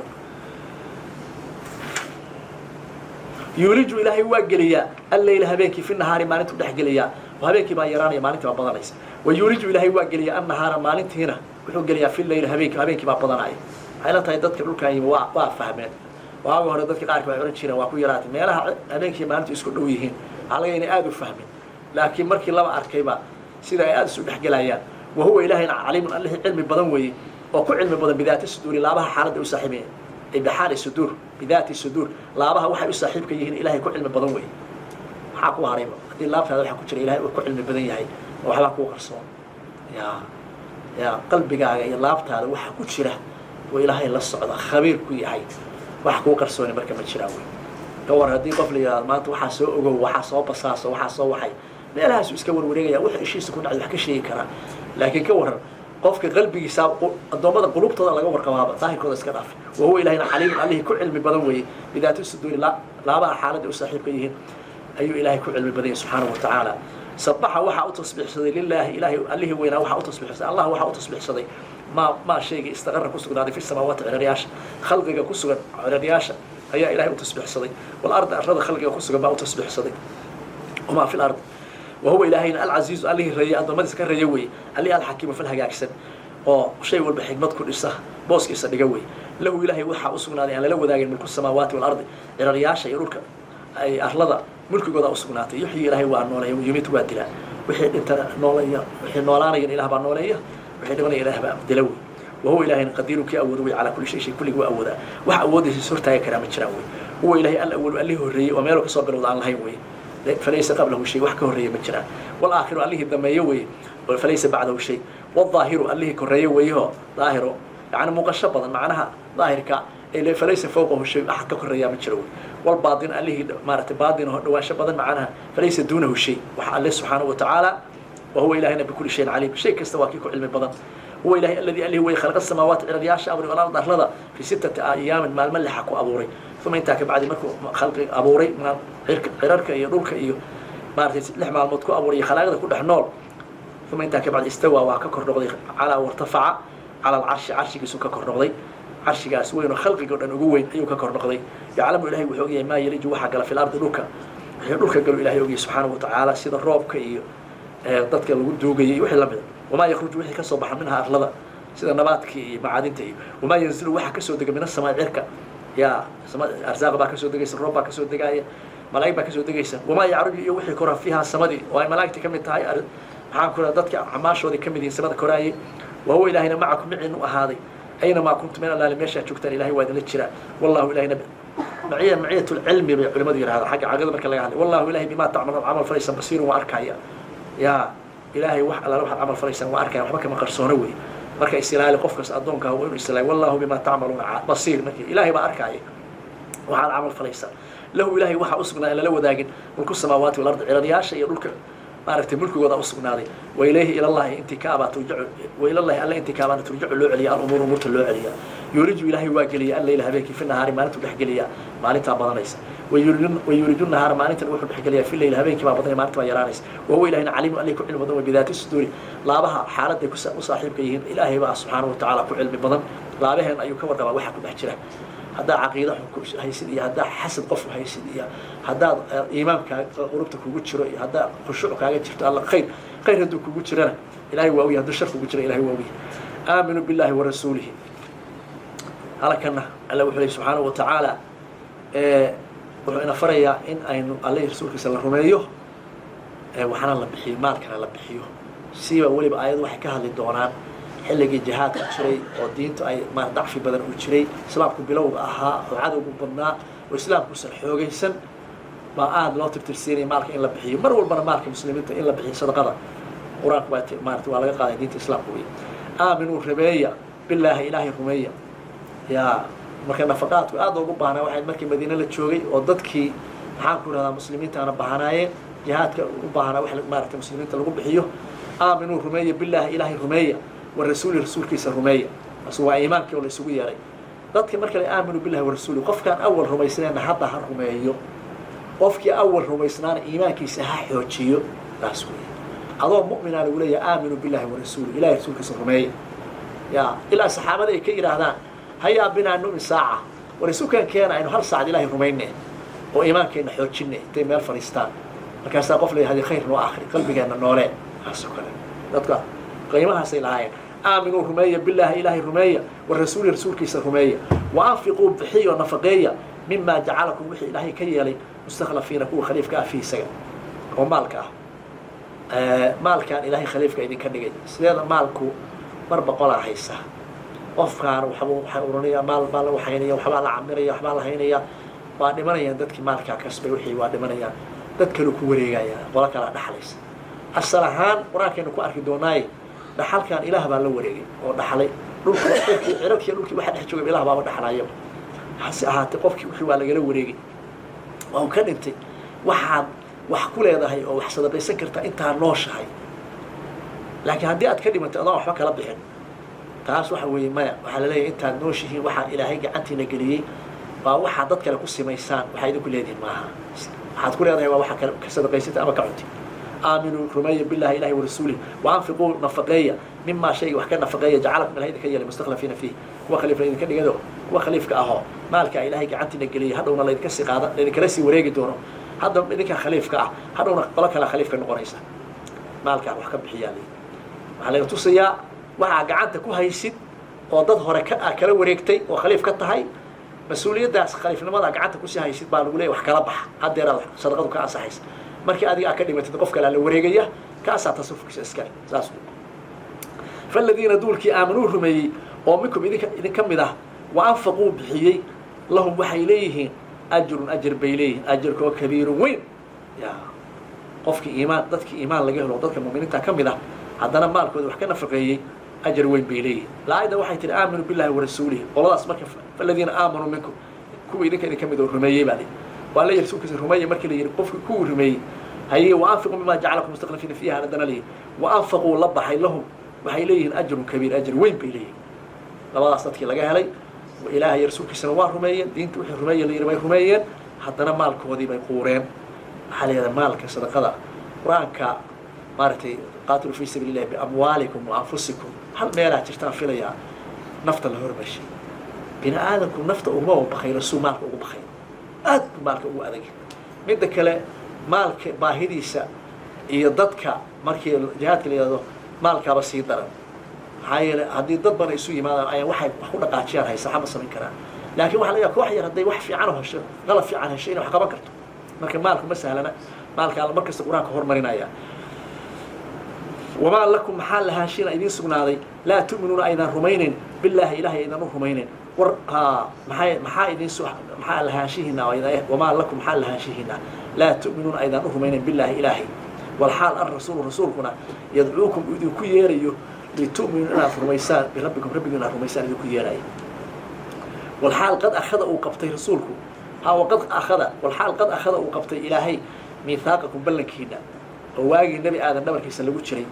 Yuuliju, ilaahay waa geliyaa, alleyla, habeenkii, fi nahaari, maalintuu dhex geliyaa, oo habeenkii baa yaraanaya, maalintii baa badanaysa. Wa yuuliju, ilaahay waa geliyaa, annahaara, maalintiina wuxuu geliyaa, fi leyli, habeenkii, habeenkii baa badanaya. Waxay la tahay dadka dhulkan yimi waa fahmeen. Waaga hore dadka qaarka waxay odhan jireen waa ku yaraatay meelaha habeenkii maalintu isku dhow yihiin, waxaa laga inay aada u fahmin, laakiin markii laba arkayba sida ay aada isu dhexgelayaan. Wa huwa ilaahayna caliimun, allihii cilmi badan weeye, oo ku cilmi badan, bidaati suduuri, laabaha xaaladda u saaxiibaya, ay bixaali suduur, bidaati suduur, laabaha waxay u saaxiibka yihiin ilahay ku cilmi badan weeye. Maxaa ku harayba haddii laabtaada waxa ku jira ilahay uu ku cilmi badan yahay? Oo waxbaa kuu qarsoon ya ya qalbigaaga iyo laabtaada waxa ku jira oo ilaahay la socda, khabiir ku yahay, wax kuu qarsooni marka ma jiraan wey. Ka war haddii qof la yidhahdo maanta waxaa soo ogow, waxaa soo basaaso, waxaa soo waxay, meelahaasuu iska warwareegaya, wuxuu ishiisa ku dhacday wax ka sheegi karaa. Laakiin ka waran Qofka qalbigiisa, addoommada qulubtooda laga warqabaaba, daahirkooda iska dhaaf. Wahuwa ilahina caliimun, allihii ku cilmi badan weeye, bidaati suduuri, laabaha xaaladda u saaxiibka yihiin ayuu Ilaahay ku cilmi badan yahay subxaanahu wa tacaala. Sabaxa, waxaa u tasbiixsaday, lilaahi, Ilaahay allihii weynaa waxaa u tasbiixsaday, Allah waxaa u tasbiixsaday, maa shaygii, istaqara, ku sugnaaday, fi samaawaati, ciraryaasha, khalqiga ku sugan ciraryaasha ayaa Ilahay u tasbiixsaday, walarda, arlada khalqiga ku sugan baa u tasbiixsaday, wamaa fi lard. Wahuwa ilaahayna alcasiizu, allihii reeyay, addoommadiisa ka reeya weeye, allihii alxakiimu, fal hagaagsan oo shay walba xikmad ku dhisa, booskiisa dhiga wey. Lahu, Ilaahay waxaa u sugnaaday aan lala wadaagin, mulku samaawaati walardi, ciraryaasha iyo dhulka ay arlada mulkigooda u sugnaatay. Yuxyi, Ilaahay waa nooleeya, yumiit, waa dilaa. Wixii dhintana nooleeya, wixii noolaanayan Ilaah baa nooleeya, wixii dhimanaya Ilaah baa dila wey. Wahuwa ilaahayna qadiiru, kii awoodo wey, calaa kulli shay, shay kulligii waa awoodaa, wax awoodaysa is hortaagi karaa ma jiraan wey. Huwa Ilaahay alawalu, allihii horreeyey oo meelo kasoo bilowda aan lahayn wey, falaysa qablahu shay, wax ka horreeya ma jiraan. Walaakhiru, allihii dameeye weeye, falaysa bacdahu shay. Waalظaahiru, allihii koreeye weeyaho, daahiro yani muuqasho badan, macnaha daahirka, falaysa fawqahu shay, axad ka koreeyaa ma jiro wey. Walbaatin, allihii maaragtay baatin oo dhawaansho badan, macnaha falaysa duunahu shay, wax alle subxaanahu wa tacaala. Wahuwa ilahina bikulli shayin caliim, shay kasta waa kii ku cilmi badan. Huwa ilahay alladii, allihii wey, khalaqa samaawaati, ciraryaasha abuuray, walard, arlada, fi sittati ayaamin, maalmo lixa ku abuuray. Uma, intaa kabacdi markuu khalqi abuuray cirarka iyo dhulka iyo maaratay 6 maalmood ku abuuray iyo khalaaqda ku dhex nool, uma, intaa kabacdi, istawaa, waa ka kor noqday, calaa, wartafaca, cala alcarshi, carshigiisuu ka kor noqday, carshigaas weyn oo khalqiga o dhan ugu weyn ayuu ka kor noqday. Yaclamu, Ilahay wuxuu ogyahay, maa yaliju, waxaa gala, fi lardi, dhulka, wixii dhulka galo Ilahay ogyahay subxaanahu watacaala, sida roobka iyo dadka lagu duugayay wixii lamida. Wamaa yakhruju, wixii kasoo baxa, minha, arlada, sida nabaadkii iyo macaadinta iyo. Wamaa yanzilu, waxa kasoo dega, min asamaa, cirka, yaa arsaaq baa kasoo degaysa, roob baa kasoo degaaya, malaa'ig baa kasoo degaysa. Wamaa yacruju, iyo wixii kora, fiiha, samadii, oo ay malaa'igta ka mid tahay, maxaan ku raha, dadka camaashoodii ka mid yihiin samada koraayay. Wahuwa ilaahayna macakum, miciinu ahaaday, aynamaa kuntum, meel allaale meeshaad joogtaan Ilahay waa idinla jiraa. Wallahu ilahayna maciya, maciyat lcilmi bay culimadu yidhahdaan xagga caqida marka laga hadlay. Wallahu ilahay bimaa tacmaluun, camal falaysan, basiirun, waa arkaya. Yaa Ilaahay wax allaale waxaad camal falaysaan waa arkaya, waxba kama qarsoono wey. Marka isilaali, qofkas addoonka waa inuu isilaali. Wallahu bimaa tacmaluuna basiir, marki Ilaahay baa arkaya waxaad camal falaysaan. Lahu, Ilahay waxaa u sugnaa aan lala wadaagin, mulku samaawaati walardi, ciraryaasha iyo dhulka maaragtay mulkigooda u sugnaaday. Wailayhi, ilallahi intii ka abaa, turjacu, wailallahi, alle intii ka abaana, turjacu, loo celiya, alumuur, umuurta loo celiya. Yuuliju, Ilaahay waa geliya, alleyla, habeenkii, fi nahaari, maalintuu dhex geliya, maalintaa badanaysa. Wayuuliju nahaara, maalintan wuxuu dhex geliyaa, fi leyl, habeenkii baa badanaya, maalinta baa yaraanaysa. Wahuwa ilahina caliimu, allih ku cilmi badan wa, bidaati suduuri, laabaha xaaladday u saaxiibka yihiin Ilaahay baa subxaanahu watacaala ku cilmi badan. Laabaheen ayuu ka warqabaa waxa ku dhex jira, haddaa caqiida xun ku haysid iyo haddaa xasad qof haysid iyo haddaad iimaankaa qulubta kugu jiro iyo haddaa khushuuc kaaga jirto. Alla khayr, khayr hadduu kugu jirana Ilahay waa ogyahay, hadduu shar kugu jira Ilahay waa ogyahay. Aaminuu billahi warasuulihi. Halkana Alla wuxuu leey subxaanahu watacaala, wuxuu ina farayaa in aynu Alle rasuulkiisa la rumeeyo, waxna la bixiyo, maalkana la bixiyo. Siiba weliba aayadu waxay ka hadli doonaan xilligii jihaadka jiray oo diintu ay ma dacfi badan uu jiray, islaamku bilowga ahaa oo cadowgu badnaa oo islaamkuusan xoogaysan, baa aada loo tirtirsiinaya maalka in la bixiyo. Mar walbana maalka muslimiinta in la bixiyo, sadaqada, qur-aanku waa maarata waa laga qaaday diinta islaamka wey. Aaminuu, rumeeya, bilaahi, Ilaahay rumeeya. Yaa marka nafaqaadku aada loogu baahnaa waxay markii Madiine la joogay oo dadkii, maxaan ku rahdaa, muslimiintaana baahnaayeen, jihaadka u baahnaa wax maarata muslimiinta lagu bixiyo. Aaminuu, rumeeya, bilaahi, Ilaahay rumeeya, wa rasuuli, rasuulkiisa rumeeya. Taas waa iimaankii oo la isugu yeeray dadka. Marka la aaminu billahi warasuuli, qofkaan awal rumaysnayna hadda ha rumeeyo, qofkii awal rumaysnaana iimaankiisa ha xoojiyo. Taas weeye, adoo mu'minaa lagu leeyahay aaminu billahi warasuuli, Ilahay rasuulkiisa rumeeya. Ya ilaa saxaabada ay ka yidhaahdaan, hayaa binaa nu'min saaca, war isukan keena aynu hal saacad Ilahay rumayne oo iimaankeenna xoojine. Intay meel fadhiistaan markaasaa qof la yihahday, khayr noo akri, qalbigeenna noolee. Taas oo kale dadka qiimahaasay lahaayeen. Aaminuu, rumeeya, bilaahi, Ilaahay rumeeya, wa rasuuli, rasuulkiisa rumeeya. Wa anfiquu, bixiyo, nafaqeeya, mimaa jacalakum, wixii Ilaahay ka yeelay, mustakhlafiina, kuwa khaliifka ah, fiihi, isaga, oo maalka ah. Maalkan Ilaahay khaliifka idinka dhigay. Sideeda maalku mar boqolaa haysa, qofkaan waxbuu waxaa uranaya, maal baa la waxaynaya, waxbaa la camiraya, waxbaa la haynaya, waa dhimanayaan dadkii maalkaa kasbay, wixii waa dhimanayaan, dad kale ku wareegaya, qolo kalaa dhaxlaysa. Asal ahaan qur-aankaynu ku arki doonaaye, dhaxalkan Ilaah baa la wareegay oo dhaxlay dhulka, cirkii, cirarkii, dhulkii waxa dhex joogay Ilaah baaba dhaxlayaba. Hase ahaatee qofkii wixii waa lagala wareegay, waa uu ka dhintay. Waxaad wax ku leedahay oo wax sadaqaysan kartaa intaa nooshahay, laakiin haddii aad ka dhimantay adoon waxba kala bixin. Taas waxa weeye maya, waxaa laleeyahay intaad nooshihiin waxaa Ilaahay gacantiina geliyey baa waxaa dad kale ku simaysaan, waxaa idinku leedihiin maaha. Waxaad ku leedahay waa waxa kale ka sadaqaysata ama ka cunti. Aaminuu, rumeeya, billahi, Ilahi, warasuulih, waanfiquu, nafaqeeya, mimaa shayga wax ka nafaqeeya, jacalakum, Ilahay idinka yeelay, mustakhlafiina fiih, kuwa khaliifna idinka dhigado, kuwa khaliifka ahoo maalka Ilaahay gacantiina geliyay hadhowna laydinka sii qaada, laydinkala sii wareegi doono. Hadda idinka khaliifka ah, hadhowna qolo kale khaliifka noqonaysa. Maalkaa wax ka bixiyaa lay, waxaa layna tusayaa waxaa gacanta ku haysid oo dad hore ka kala wareegtay oo khaliif ka tahay, mas-uuliyaddaas khaliifnimada gacanta kusii haysid baa lagu leeya wax kala baxa. Haddeeraad sadaqadu ka ansaxaysa. Markii adiga aad ka dhimatid, qof kalea la wareegaya, kaasaa tasarufkiisa iskale. Saas faladiina, duulkii, aamanuu, rumeeyey, oo minkum, idinka idinka mid ah, wa anfaquu, bixiyey, lahum, waxay leeyihiin, ajrun, ajr bay leeyihiin, ajarkoo kabiirun, weyn. Ya qofkii iimaan, dadkii iimaan laga helo, dadka mu'miniinta ka mid ah, haddana maalkooda wax ka nafaqeeyey, ajar weyn bay leeyihiin. Laayadda waxay tihi aaminuu billahi warasuulihi. Qoladaas marka faladiina aamanuu minkum, kuwii idinka idinka mid oo rumeeyey baa lihi, waa la yihi rasuulkiisa rumeeye. Markii la yihi qofkii kuwii rumeeyey haye, wa anfiquu mima jacalakum mustaqlifiina fiiha, haddana la yihi wa anfaquu, la baxay, lahum, waxay leeyihiin, ajrun kabiir, ajar weyn bay leeyihiin. Labadaas dadkii laga helay, Ilaahay iyo rasuulkiisana waa rumeeyeen, diinta wixii rumeeye la yidhi bay rumeeyeen, haddana maalkoodii bay quureen. Waxaa la yidhahdaa maalka sadaqada qur-aanka maaragtay, qaatilu fii sabiili illahi biamwaalikum wa anfusikum. Hal meelaa jirtaan filayaa nafta la hormarshay. Bini aadamku nafta uguma bakaylo suu maalka ugu bakaylo, aad buu maalka ugu adag. Midda kale, maalka baahidiisa iyo dadka markii jihaadka la yihahdo maalkaaba sii daran. Maxaa yeelay, haddii dad badan isu yimaadaan ayaa waxay wax ku dhaqaajiyaan haysa, waxba ma samayn karaan. Laakiin waxa laga yaaba koox yar hadday wax fiican hesho, qalab fiican hesho, inay wax qaban karto. Marka maalku ma sahlana, maalka Alla mar kasta qur-aanka hormarinaya. Wamaa lakum, maxaa lahaanshina idiin sugnaaday, laa tu'minuuna, aydan rumaynayn, billaahi, Ilahay aydan u rumaynayn? War ha, maxay, maxaa idin su, maxaa lahaanshihiina? Wamaa lakum, maxaa lahaanshihiina, laa tu'minuuna, aydan u rumaynayn, billaahi, Ilaahay, walxaal alrasuulu, rasuulkuna, yadcuukum, uu idinku yeerayo, litu'minuu, inaad rumaysaan, birabbikum, rabbigu inaad rumaysaan idinku yeerayo, walxaal qad akhada, uu qabtay rasuulku ha, waqad akhada, walxaal qad akhada, uu qabtay Ilaahay, miithaaqakum, ballankiina, oo waagii Nebi Aadan dhabarkiisa lagu jiray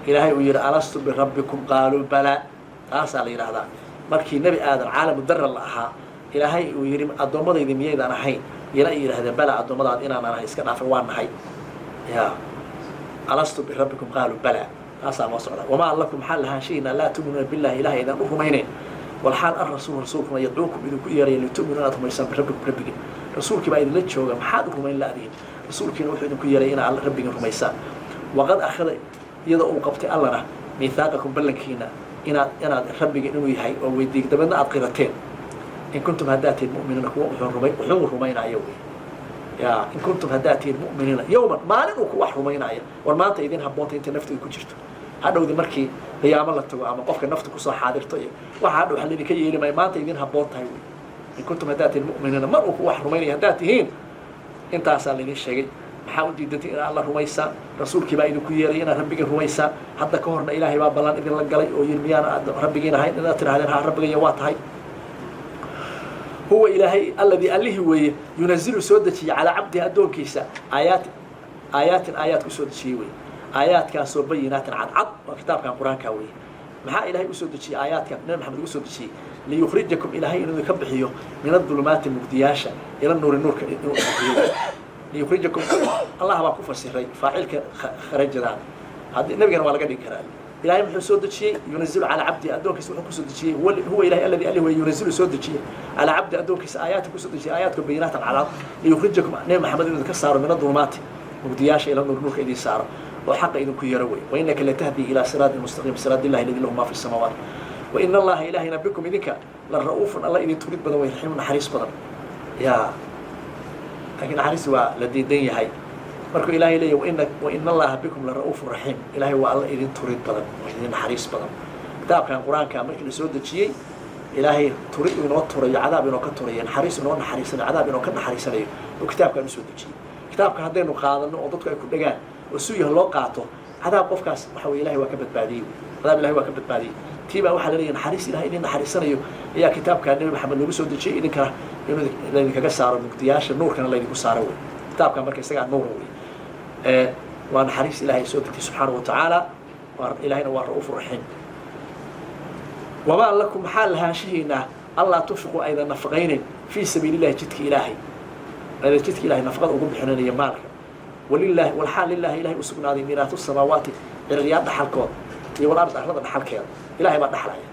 Ilaahay uu yidhi alastu birabbikum qaaluu balaa. Taasaa la yidhaahdaa markii Nebi Aadan caalamu darra la ahaa, Ilaahay uu yidhi addoommadaydi miyaydaan ahayn? Yana ay yidhahdeen balaa, addoommadaad inaanan ahay iska dhaafay, waa nahay. Ya alastu birabbikum qaaluu balaa, taasaa loo socdaa. Wamaa lakum, maxaa lahaanshihiina, laa tu'minuuna billahi, Ilahay aydan u rumaynayn, walxaal alrasuul, rasuulkuna, yadcuukum, idinku yeeraya, litu'minuu, inaad rumaysaan, birabbikum, rabbigin. Rasuulkii baa idinla jooga, maxaad u rumayn la'dihin? Rasuulkiina wuxuu idinku yeeray inaad rabbigin rumaysaan. Waqad akhada, iyadoo uu qabtay Allana, miithaaqakum, ballankiina, inaad rabbiga inuu yahay oo weydiig, dabeedna aad qirateen. In kuntum, haddaad tihiin, mu'miniina, kuwa wuxuu rumay, wuxuu rumaynaayo wey. Ya in kuntum, haddaad tihiin, mu'miniina, yowman, maalin uu ku wax rumaynaayo. War maanta idin habboonta intay naftu ku jirto. Hadhowdi markii qiyaamo la tago ama qofka nafta kusoo xaadirto iyo waxa hadhow waxa laydinka yeeli maayo. Maanta idin habboon tahay wey. In kuntum, haddaad tihiin, mu'miniina, mar uu ku wax rumaynaya haddaad tihiin, intaasaa laydin sheegay, maxaa u diidantay inaad Alla rumaysaan? Rasuulkii baa idinku yeeray inaad rabbigin rumaysaan. Hadda ka horna Ilaahay baa ballan idinla galay oo yidhi miyaana aad rabbigiin ahayn? Inaad tidhahdeen ha, rabbigaya waa tahay. Huwa Ilaahay alladii, allihii weeye, yunazilu, soo dejiyey, calaa cabdihi, addoonkiisa, aayaat, aayaatin, aayaad ku soo dejiyey wey, aayaadkaasoo bayinaatin, cadcad, waa kitaabkan qur-aanka weye. Maxaa Ilahay usoo dejiyey aayaadka Nabi Maxamed ugu soo dejiyey? Liyukhrijakum, Ilaahay inuu idinka bixiyo, min adulumaati, mugdiyaasha, ila nuuri, nuurka inuu bixiyo. Liyukhrijakum, Allah baa ku fasiray faacilka kharajadaan, haddii nabigana waa laga dhigi karaa. Ilahay muxuu soo dejiyey? Yunazilu calaa cabdihi, addoonkiisa wuxuu kusoo dejiyey. Huwa Ilahay alladii, alli huwa, yunazilu, soo dejiyey, calaa cabdi, addoonkiisa, aayaadka kusoo dejiyey, aayaadka bayinaatan, calaad, liyukhrijakum, Nebi Maxamed inuu idinka saaro, min adulumaati, mugdiyaasha, ila nuur, nuurka idin saaro oo xaqa idinku yaro wey. Wainaka latahdi ilaa siraatin mustaqiim, siraat illahi aladi lahu ma fi samaawaat. Wain Allaha, Ilahayna, bikum, idinka, la ra'uufun, Alla idin turid badan wey, raxiimu, naxariis badan. Ya laakiin naxariis waa la diidan yahay markuu Ilahay leeyahy waina wain Allaha bikum la ra'uufun raxiim. Ilahay waa Alla idin turid badan oo idin naxariis badan. Kitaabkan qur-aanka markii la soo dejiyey, Ilaahay turid inoo turayo, cadaab inoo ka turayo, naxariis inoo naxariisanayo, cadaab inoo ka naxariisanayo oo kitaabkan usoo dejiyey. Kitaabka haddaynu qaadano oo dadku ay ku dhegaan oo suyah loo qaato, cadaab qofkaas waxa wey Ilahay waa ka badbaadiyey, cadaab Ilahay waa ka badbaadiyey. Tii baa waxaa la leeyahay naxariis Ilahay idin naxariisanayo ayaa kitaabkaa Nebi Maxamed loogu soo dejiyey, idinkana inuu laydinkaga saaro mugdiyaasha, nuurkana laydinku saaro wey. Kitaabka marka isagaa nuura wey, waa naxariis Ilahay soo degtay subxaanahu wa tacaala. Waa Ilahayna waa ra'uuf raxiim. Wamaa lakum maxaa lahaanshihiinaa allaa tunfiquu aydan nafaqaynayn fii sabiili illahi jidka ilaahay, aydan jidka ilahay nafaqada ugu bixinanayo maalka. Walilaahi walxaal lilaahi ilahay u sugnaaday miiraatu samaawaati ciraryaal dhaxalkood iyo walard arlada dhaxalkeeda. Ilahay baa dhaxlaya,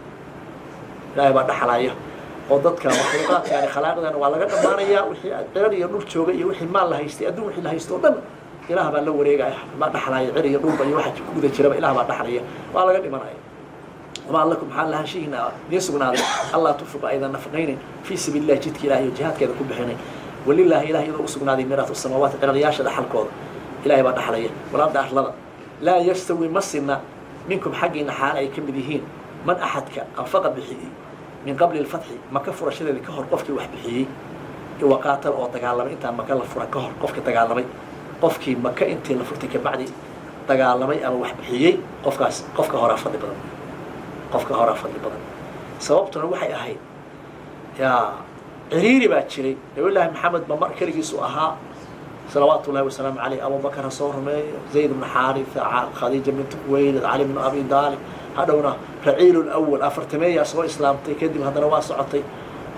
ilaahay baa dhaxlaya oo dadka makhluuqaadka yani khalaa'iqdana waa laga dhammaanayaa. Wixii cirar iyo dhul jooga iyo wixii maal la haystay adduun wixii la haysto o dhan ilaah baa la wareegaya, baa dhaxlaya cir iyo dhulba iyo waxa ku guda jiraba ilaah baa dhaxlaya, waa laga dhimanaya. Wamaa lakum maxaa lahaanshihiina idiin sugnaaday allaa tunfiqu aydan nafaqaynayn fii sabiili illahi jidka ilahay oo jihaadkeeda ku bixinayn. Walilaahi ilahay iyadoo u sugnaaday miiraatu samaawaati ciraryaasha dhaxalkooda, ilahay baa dhaxlaya walarda arlada. Laa yastawi ma sinna minkum xaggiina xaal ay ka mid yihiin man axadka anfaqa bixiyey min qabli alfatxi maka furashadeeda ka hor qofkii wax bixiyey waqaatal oo dagaalamay intaan maka la furan ka hor qofkii dagaalamay, qofkii maka intii la furtay kabacdi dagaalamay ama wax bixiyey qofkaas qofka horaa fadli badan, qofka horaa fadli badan. Sababtuna waxay ahayd yaa ciriiri baa jiray. Nabiyullaahi Maxamed ba mar keligiisu ahaa salawaatu ullahi wasalaamu caleyh. Abubakar ha soo rumeeyo, Zayd bnu Xaarisa, Khadiija bintu Khuwaylid, Cali bnu Abi Daalib, hadhowna raciilu lawal afartameeyaa soo islaamtay. Kadib haddana waa socotay,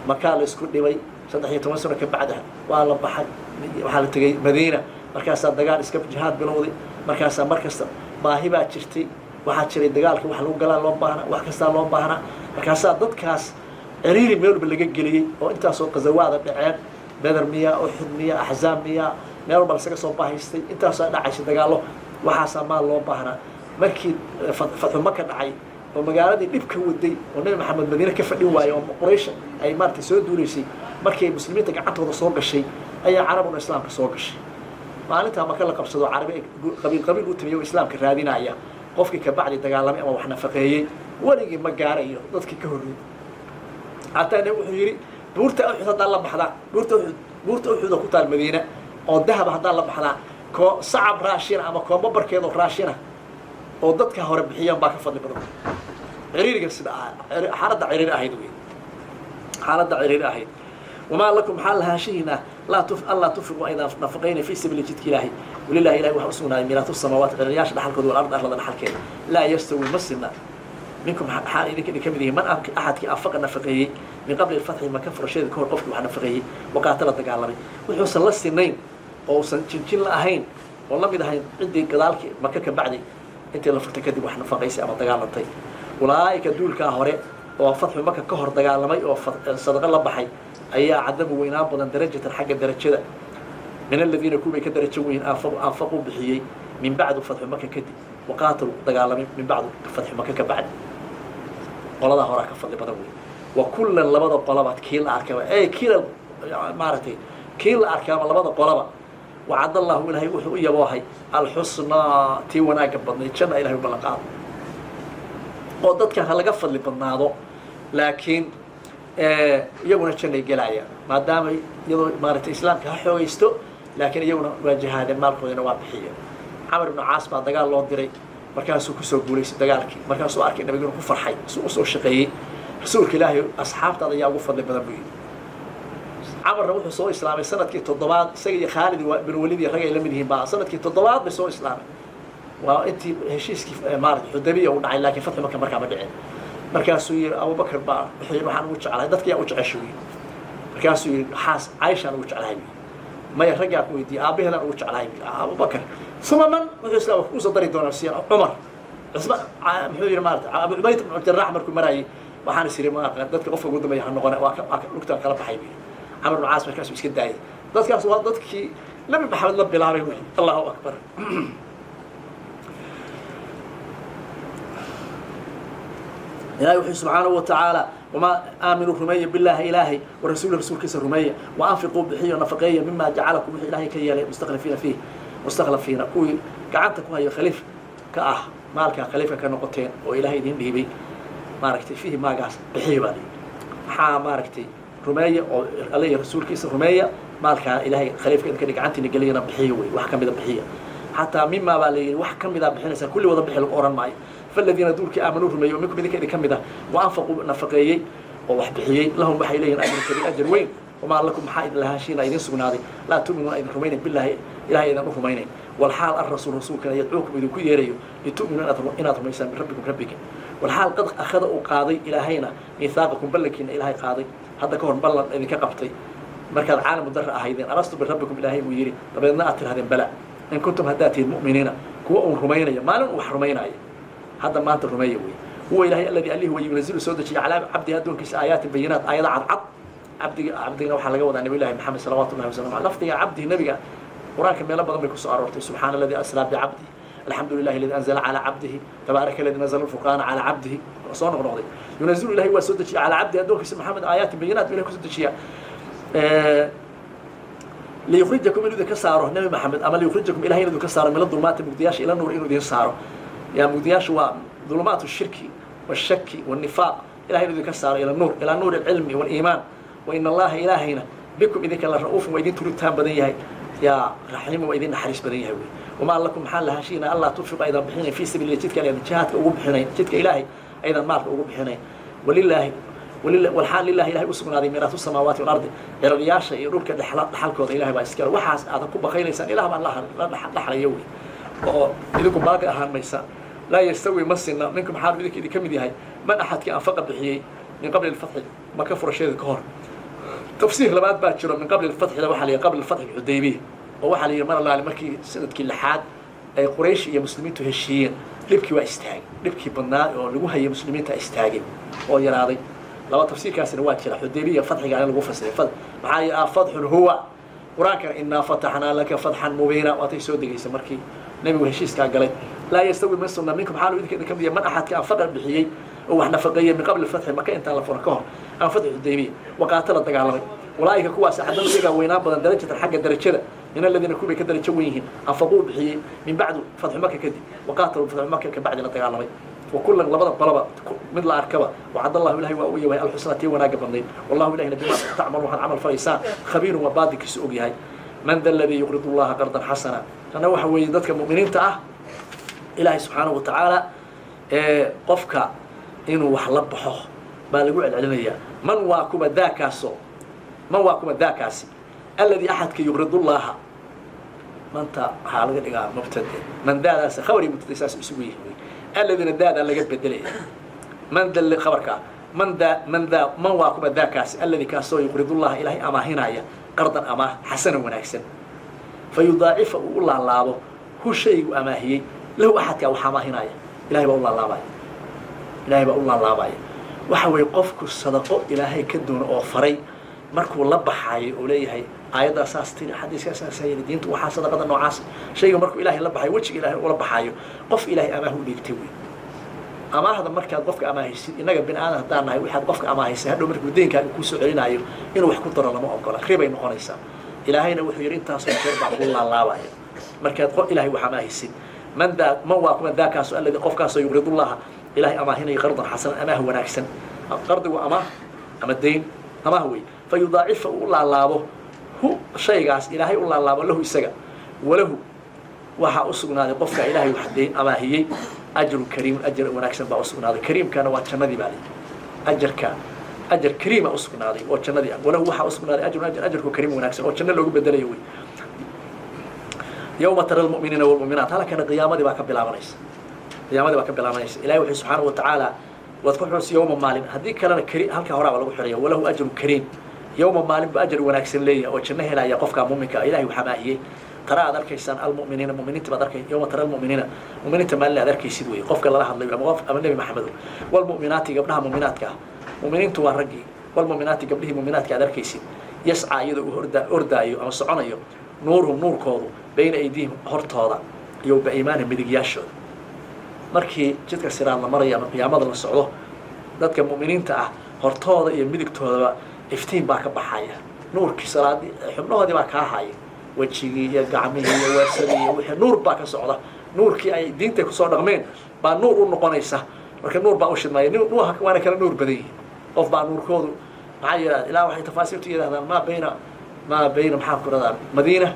makaa la isku dhibay 13 sano ka bacda waa la baxay, waxaa la tegey Madiina. Markaasaa dagaal iska jihaad bilowday. Markaasaa mar kasta baahi baa jirtay, waxaa jiray dagaalka wax lagu galaa loo baahnaa, wax kastaa loo baahnaa. Markaasaa dadkaas ciriiri meel walba laga geliyey oo intaasoo qazawaada dhaceen, Beder miya, Uxud miya, Axzaab miya, meel walba lasaga soo baahaystay, intaasaa dhacaysa dagaallo, waxaasaa maal loo baahnaa. Markii fatxu Maka dhacay oo magaaladii dhib ka waday oo Nabi Maxamed Madiine ka fadhin waayey oo Quraysh ay maaragtay soo duulaysay, markii ay muslimiinta gacantooda soo gashay ayaa carabuna islaamka soo gashay. Maalintaa maka la qabsado carabi ay qabiil qabiil u timiyo oo islaamka raadinaya, qofkii kabacdi dagaalamay ama wax nafaqeeyey weligii ma gaarayo dadkii ka horreeyey. Hataa nabi wuxuu yidhi buurta Uxud haddaan la baxdaa, buurta Uxud, buurta Uxud oo ku taal Madiina oo dahaba haddaan la baxdaa koo sacab raashina ama koombo barkeedoo raashina oo dadka hore bixiyaan baa ka fadli badan. Ciriiriga sida ahaa, xaaladda ciriiri ahayd wey, xaaladda ciriiri ahayd. Wamaa lakum maxaa lahaanshihiina laa allaa tunfiquu aydan nafaqayna fii sabiili jidka ilaahay. Walilahi ilahi waxa u sugnaaday miiraatu samaawaati ciraryaasha dhaxalkooda walard arlada dhaxalkeeda. Laa yastawi ma sinna minkum xaal idinka idin ka mid yihiin man axadkii anfaqa nafaqeeyey min qabli alfatxi maka furashadeeda ka hor qofkii wax nafaqeeyey waqaatala dagaalamay, wuxuusan la sinayn oo uusan jinjin la ahayn oo la mid ahayn ciddii gadaalkii maka ka bacdi intii la furtay kadib wax nafaqaysay ama dagaalantay. Ulaa'ika duulkaa hore oo fatxu maka ka hor dagaalamay oo sadaqa la baxay ayaa cadamu weynaan badan darajatan xagga darajada min aladiina kuway ka darajo weyn anfaquu bixiyey min bacdu fatxu maka kadib waqaatalu dagaalamay min bacdu fatxu maka ka bacdi, qoladaa horaa ka fadli badan wey. Wa kullan labada qolaba kii la arkaba ee kii la maaragtay kii la arkaaba labada qolaba wacad allahu ilaahay wuxuu u yaboohay alxusnaa tii wanaagga badnayd, janna ilahay u ballan qaado oo dadkan ha laga fadli badnaado, laakiin iyaguna jannay gelayaan maadaama iyadoo maaragtay islaamka ha xoogaysto, laakiin iyaguna waa jihaadeen maalkoodina waa bixiyeen. Camar ibnu Caas baa dagaal loo diray, markaasuu kusoo guulaystay dagaalkii, markaasuu arkay nabiguna ku farxay suu usoo shaqeeyey. Rasuulka ilaahay asxaabtaada ayaa ugu fadli badan buu yidhi. Camarna wuxuu soo islaamay sanadkii 7aad, isaga iyo Khaalid bin Walid iyo rag ay la mid yihiin baa sanadkii 7aad bay soo islaamay, waa intii heshiiskii maarata Xudabiya uu dhacay, laakiin fatxu Maka markaa ma dhicin. Markaasuu yidhi Abubakar baa wuxuu yidhi waxaan ugu jeclahay dadka yaa u jecesha yidhi. Markaasuu yidhi xaas Caishaan ugu jeclahay buu yidhi. Maya raggaa ku weydiiyey aabbaheedaan ugu jeclahay buu yidhi Abubakar. Uma man wuxuu islaam kusoo dari doonaa siyan Cumar Cusmaan muxuu yidhi maarata Abu Cubayd ibnu Jaraax markuu maraayay waxaan is yidhi ma dadka qofka ugu dambeeya ha noqone waa ka lugtaan kala baxay buu yidhi. Camar ibnu Caas markaasuu iska daayay. Dadkaas waa dadkii Nabi Maxamed la bilaabay wey. Allahu akbar. Ilahay wuxuu subxaanahu wa tacaala wamaa aaminuu rumeeya billaahi ilaahay wa rasuuli rasuulkiisa rumeeya wa anfiquu bixiyo nafaqeeya mima jacalakum wuxuu ilaahay ka yeelay mustaklifiina fiih mustaklifiina kuwii gacanta ku hayo khaliif ka ah maalkaa khaliifka ka noqoteen oo ilaahay idin dhiibay maaragtay fiihi maagaas bixiyo baa layidhi. Maxaa maaragtay rumeeya oo alle iyo rasuulkiisa rumeeya maalkaa ilaahay khaliifka idinka gacantiina geliyana bixiyo wey, wax ka mida bixiya. Xataa mimaa baa layidhi wax ka midaa bixinaysaa, kulli wada bixi lagu oran maayo. فالذين دولك آمنوا رميوا منكم إذا كان كمدة وأنفقوا نفقيي ووحبحيي لهم وحي إليهم أجر كبير أجر وين وما لكم حائد لها شيء إذن سقنادي لا تؤمنون إذن رمينا بالله إلهي إذن رمينا والحال الرسول رسولك يدعوكم إذن كل يريو لتؤمنون إن رميسان بربكم ربك Walxaal qad akhada uu qaaday Ilaahayna miithaaqakum, ballankiina Ilaahay qaaday, hadda ka hor ballan idinka qabtay markaad caalamu darra ahaydeen. Alastu birabbikum, Ilaahay buu yidhi. Dabeedna aad tirahdeen bala, in kuntum haddaad tihiin mu'miniina, kuwa uun rumaynaya, maalin uu wax rumaynaya, hadda maanta rumeeya wey. Huwa Ilahay alladii alihi wa yunazzilu, soo dejiya, calaa cabdihi, addoonkiisa, aayaatin bayinaat, aayada cadcad. Cabdiga, cabdigana waxaa laga wadaa Nabiy Llahi Maxamed salawaatu llahi wasalam aleh. Lafdiga cabdihi nabiga Qur-aanka meelo badan bay kusoo aroortay. Subxaana alladii asraa bicabdihi, alxamdu lilahi aladi anzala calaa cabdihi, tabaaraka aladi nazala alfurqaana calaa cabdihi, soo noqnoqday. Yunazilu, Ilahay waa soo dejiya, calaa cabdihi, addoonkiisa Maxamed, aayaatin bayinaat bu Ilahay kusoo dejiyaa. Liyukhrijakum, inuu idinka saaro Nabi Maxamed, ama liyukhrijakum, Ilahay inuu idinka saaro, min adulmaati, mugdiyaasha, ila nuur inuu idin saaro. Yaa mugdiyaashu waa dulumaat shirki washaki wanifaaq. Ilahay inuu idinka saaro ila nuur, ilaa nuuri alcilmi waliimaan. Wa in Allaha, Ilaahayna, bikum, idinka, la ra'uufun, waa idin turitaan badan yahay, yaa raxiimu, waa idin naxariis badan yahay wey. Wamaa lakum, maxaa lahashiina, allaa tunfiqu, aydan bixinayn, fii sabiili, jidka aydan jihaadka ugu bixinayn, jidka Ilaahay aydan maalka ugu bixinayn. Walilaahi, walxaal lilahi, Ilahay u sugnaaday, miiraasu samaawaati walardi, ciraryaasha iyo dhulka dhaxalkooda Ilahay baa iskale. Waxaas aadan ku bakaynaysaan Ilah baan la dhaxlaya wey, oo idinku baaqi ahaan maysa. Laa yastawi, ma sinna, minkum, xaalu idinka idin ka mid yahay, man axadkii anfaqa bixiyey, min qabli alfatxi, Maka furasheeda ka hor. Tafsiir labaad baa jiro. Min qabli alfatxida waxaa la yihi qabli alfatxi Xudaybiya, oo waxaa la yidhi mar allaale markii sanadkii lixaad ay Quraysh iyo muslimiintu heshiiyeen, dhibkii waa istaagay, dhibkii badnaa oo lagu hayay muslimiinta istaagay oo yaraaday. Laba tafsiirkaasina waa jira. Xudaybiya fatxiga in lagu fasiray, maxaa yidhi fatxun huwa Qur-aankana innaa fataxnaa laka fatxan mubiina waatay soo degaysa markii nabigu heshiiskaa galay. Laa yastawi, ma sunna, minkum, xaalu idinka idin ka mid yahay, man axadka anfaqa bixiyey oo wax nafaqeeyey, min qabli fatxi, Maka intaan la furan ka hor, aan fatxi Xudaybiya, waqaatala, dagaalamay. Ulaa'ika, kuwaas, acdamu, iyagaa weynaan badan, darajatan, xagga darajada, min aladiina, kuway ka darajo wen yihiin, anfaquu bixiyey, min bacdu, fatxu Maka kadib, waqaataluu, fatxu Maka ka bacdi la dagaalamay. Wakullan, labada qolaba mid la arkaba, wacad Allahu, Ilahay waa u yahay, alxusnaa, tii wanaagga badnayd. Wallahu, Ilahina, bimaa tacmalu, waxaad camal falaysaan, khabiirun, waa baadinkiisu og yahay. Man da aladii yuqridu Allaha qardan xasana. Tanna waxa weeye dadka mu'miniinta ah, Ilaahay subxaanahu wa tacaala ee qofka inuu wax la baxo baa lagu celcelinayaa. Man waa kuwa daakaasoo, man waa kuwa daakaasi, alladii axadka, yuqridullaha, manta waxaa laga dhigaa mubtade, man daadaas khabar iyo mubtade saas isugu yihin wey. Aladiina daadaa laga bedelaya man dal khabarkaa. Man daa, man daa, man waa kuma daakaasi, alladii kaasoo, yuqridullaha, Ilaahay amaahinaya, qardan, amaah, xasanan, wanaagsan, fa yudaacifa, uu u laalaabo, hu, shaygu amaahiyey, lahu, axadkaa wax amaahinaya. Ilahay baa u laalaabaya, Ilahay baa u laalaabaya. Waxa weeye qofku sadaqo Ilaahay ka doono oo faray markuu la baxaayo oo leeyahay aayaddaa saas tiri, xadiiskaa saas yiri, diintu waxaa sadaqada noocaas, shayga markuu Ilaahay la baxayo, wejiga Ilaahay ula baxaayo, qof Ilaahay amaah u dhiibtay wey. Amaahda markaad qofka amaahaysid, innaga bini aadan haddaan nahay, waxaad qofka amaahaysay hadhow markuu deenkaaga kuusoo celinaayo inuu wax ku daro lama ogola, ribay noqonaysaa. Ilaahayna wuxuu yidhi intaasoo jeer baa kuu laalaabaya markaad qof Ilahay wax amaahaysid. Man daa, man waa kuma daakaaso, alladii, qofkaasoo, yuqridullaha, Ilahay amaahinaya, qardan xasanan, amaah wanaagsan. Qardigu amaah ama dayn, amaah wey. Fa yudaacifa, uu u laalaabo, hu, shaygaas Ilaahay u laalaabo, lahu, isaga. Walahu, waxaa u sugnaaday qofka Ilaahay wax dayn amaahiyey, ajrun kariimun, ajar wanaagsan baa u sugnaaday. Kariimkana waa jannadii baa lihi. Ajarka, ajar kariima u sugnaaday oo jannadii ah. Walahu, waxaa u sugnaaday, ajrun, ajar, ajarku kariim, wanaagsan, oo janno loogu bedelayo wey. Yawma tara almu'miniina walmu'minaat. Halkana qiyaamadii baa ka bilaabanaysa, qiyaamadii baa ka bilaabanaysa. Ilahay wuxuu subxaanahu wa tacaala waad ku xusi yowma, maalin. Haddii kalena kari halka horaaba lagu xiraya walahu ajrun kariim. Yowma, maalin bu ajar wanaagsan leeyahay oo janno helaya qofka muuminka ah Ilahay waxaa maahiyey. Tara, aad arkaysaan, almu'miniina, mu'miniinta baad arkay. Yowma tara almu'miniina, mu'miniinta maalin aad arkaysid wey qofka lala hadlayo, ama qof ama Nebi Maxamedo. Walmu'minaati, gabdhaha mu'minaadka ah. Mu'miniintu waa raggii. Walmu'minaati, gabdhihii mu'minaadka aad arkaysid, yascaa, iyadoo uu orda ordaayo ama soconayo, nuuruhum, nuurkoodu, bayna aydiihim, hortooda, iyo biaymaanihim, midigyaashooda. Markii jidka siraad la marayo ama qiyaamada la socdo, dadka mu'miniinta ah hortooda iyo midigtoodaba iftiin baa ka baxaya. Nuurkii salaadii xubnahoodii baa kaa haya, wejigii iyo gacmihii iyo weersadii iyo wixii, nuur baa ka socda. Nuurkii ay diintay kusoo dhaqmeen baa nuur u noqonaysa. Marka nuur baa u shidmaya, nuur waana kala nuur badan yihin. Qof baa nuurkoodu maxaa yidhahda, ilaa waxay tafaasiirtu yidhahdaan maa bayna maxaan ku rahdaa, Madiina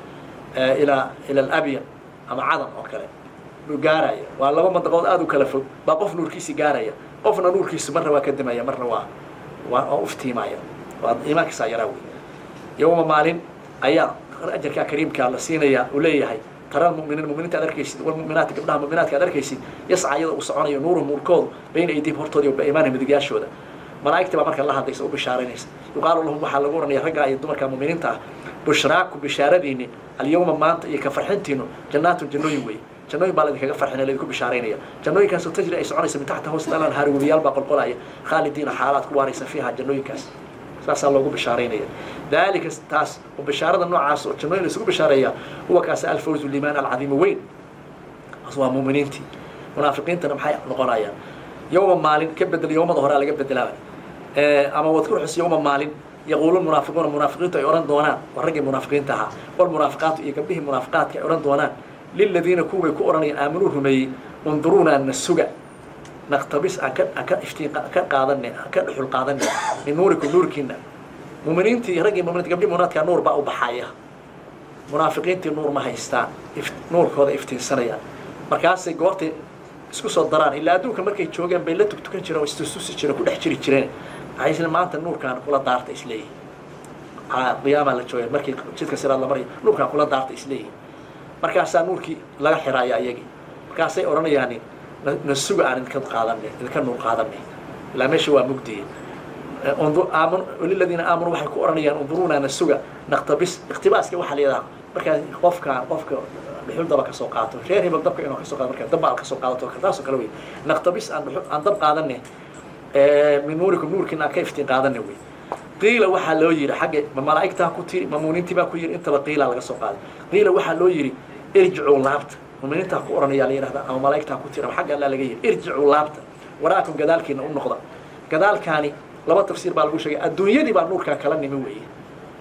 ilaa alabyan ama Cadan oo kale buu gaaraya. Waa laba mandaqood aad u kala fog baa qof nuurkiisi gaaraya. Qofna nuurkiisu marna waa ka dimaya, marna waa uftiimaya, waa iimaankiisaa yaraa wey. Yowma, maalin ayaa ajarkaa kariimkaa la siinayaa uu leeyahay. Tara almu'miniina, mu'miniinta aad arkaysid, walmu'minaati, gabdhaha mu'minaadka aad arkaysid, yascaa iyada uu soconayo nuuruhum nuurkoodu bayna aydiihim hortooda iyo biaymaanihim midigyaashooda. Malaa'igta baa marka la hadlaysa, u bishaaraynaysa. Yuqaalu lahum, waxaa lagu oranaya raggaa iyo dumarka mu'miniinta ah, bushraaku, bishaaradiinni, alyawma maanta iyo ka farxintiinu, jannaatun, jannooyin weeye. Jannooyin baa laidinkaga farxinaya, laidinku bishaaraynaya. Jannooyinkaasoo tajri ay soconaysa min taxta hoosta alanhaari, webiyaal baa qolqolaya, khaalidiina xaalaad ku waaraysa fiiha jannooyinkaas. Saasaa loogu bishaaraynaya. Daalika, taas oo bishaarada noocaas oo jannooyin la isugu bishaareeya, huwa kaas alfawzu liimaan alcadiimu weyn. Taas waa muuminiintii. Munaafiqiintana maxay noqonayaan? Yowma maalin ka bedel, yowmada horaa laga bedelaaba, ama wadkur xus yowma maalin yaquulu munaafiquuna, munaafiqiintu ay odhan doonaan, waa raggii munaafiqiinta ahaa, walmunaafiqaatu, iyo gabdhihii munaafiqaadka ay odhan doonaan, liladiina kuway ku odhanayaan aamanuu rumeeyey, unduruunaa, na suga, naqtabis, aan ka iftiin ka qaadane, aan ka dhuxul qaadane, min nuurikum, nuurkiina. Muminiintii, raggii muminiinta, gabdhihii muminaadka nuur baa u baxaya. Munaafiqiintii nuur ma haystaan, nuurkooda iftiinsanayaan. Markaasay goortay isku soo daraan, ilaa adduunka markay joogeen bay la tugtukan jireen oo istustusi jireen, ku dhex jiri jireen. Waxay isle maanta nuurkaan kula daarta isleeyihin. Qiyaamaa la joogay, markii jidka siraad la marayo nuurkaan kula daarta isleeyihin. Markaasaa nuurkii laga xiraaya iyagii. Markaasay odhanayaani, na suga, aan idinka qaadanay, idinka nuur qaadanay, ilaa meesha waa mugdiye. Liladiina aamanuu waxay ku odhanayaan, unduruunaa, na suga, naqtabis. Iqtibaaska waxaa la yidhaha markaa qofkaan qofka dhuxul daba kasoo qaato, reer hebel dabka inuu kasoo qaado, markaa dab aad kasoo qaadato, taasoo kale wey. Naqtabis, aan dhuxul aan dab qaadanay, min nuurikum, nuurkiina aan ka iftiin qaadanay wey. Qiila waxaa loo yidhi, xagga ma malaa'igtaa ku tiri, ma muuminiintii baa ku yidhi, intaba qiilaa laga soo qaaday. Qiila waxaa loo yidhi, irjicuu, laabta. Muuminiintaa ku odhanayaa la yidhahdaa, ama malaa'igtaa ku tiri, ama xagga allaa laga yidhi, irjicuu, laabta, waraakum, gadaalkiina u noqda. Gadaalkaani laba tafsiir baa lagu sheegay. Adduunyadii baa nuurkaan kala nimi weeye,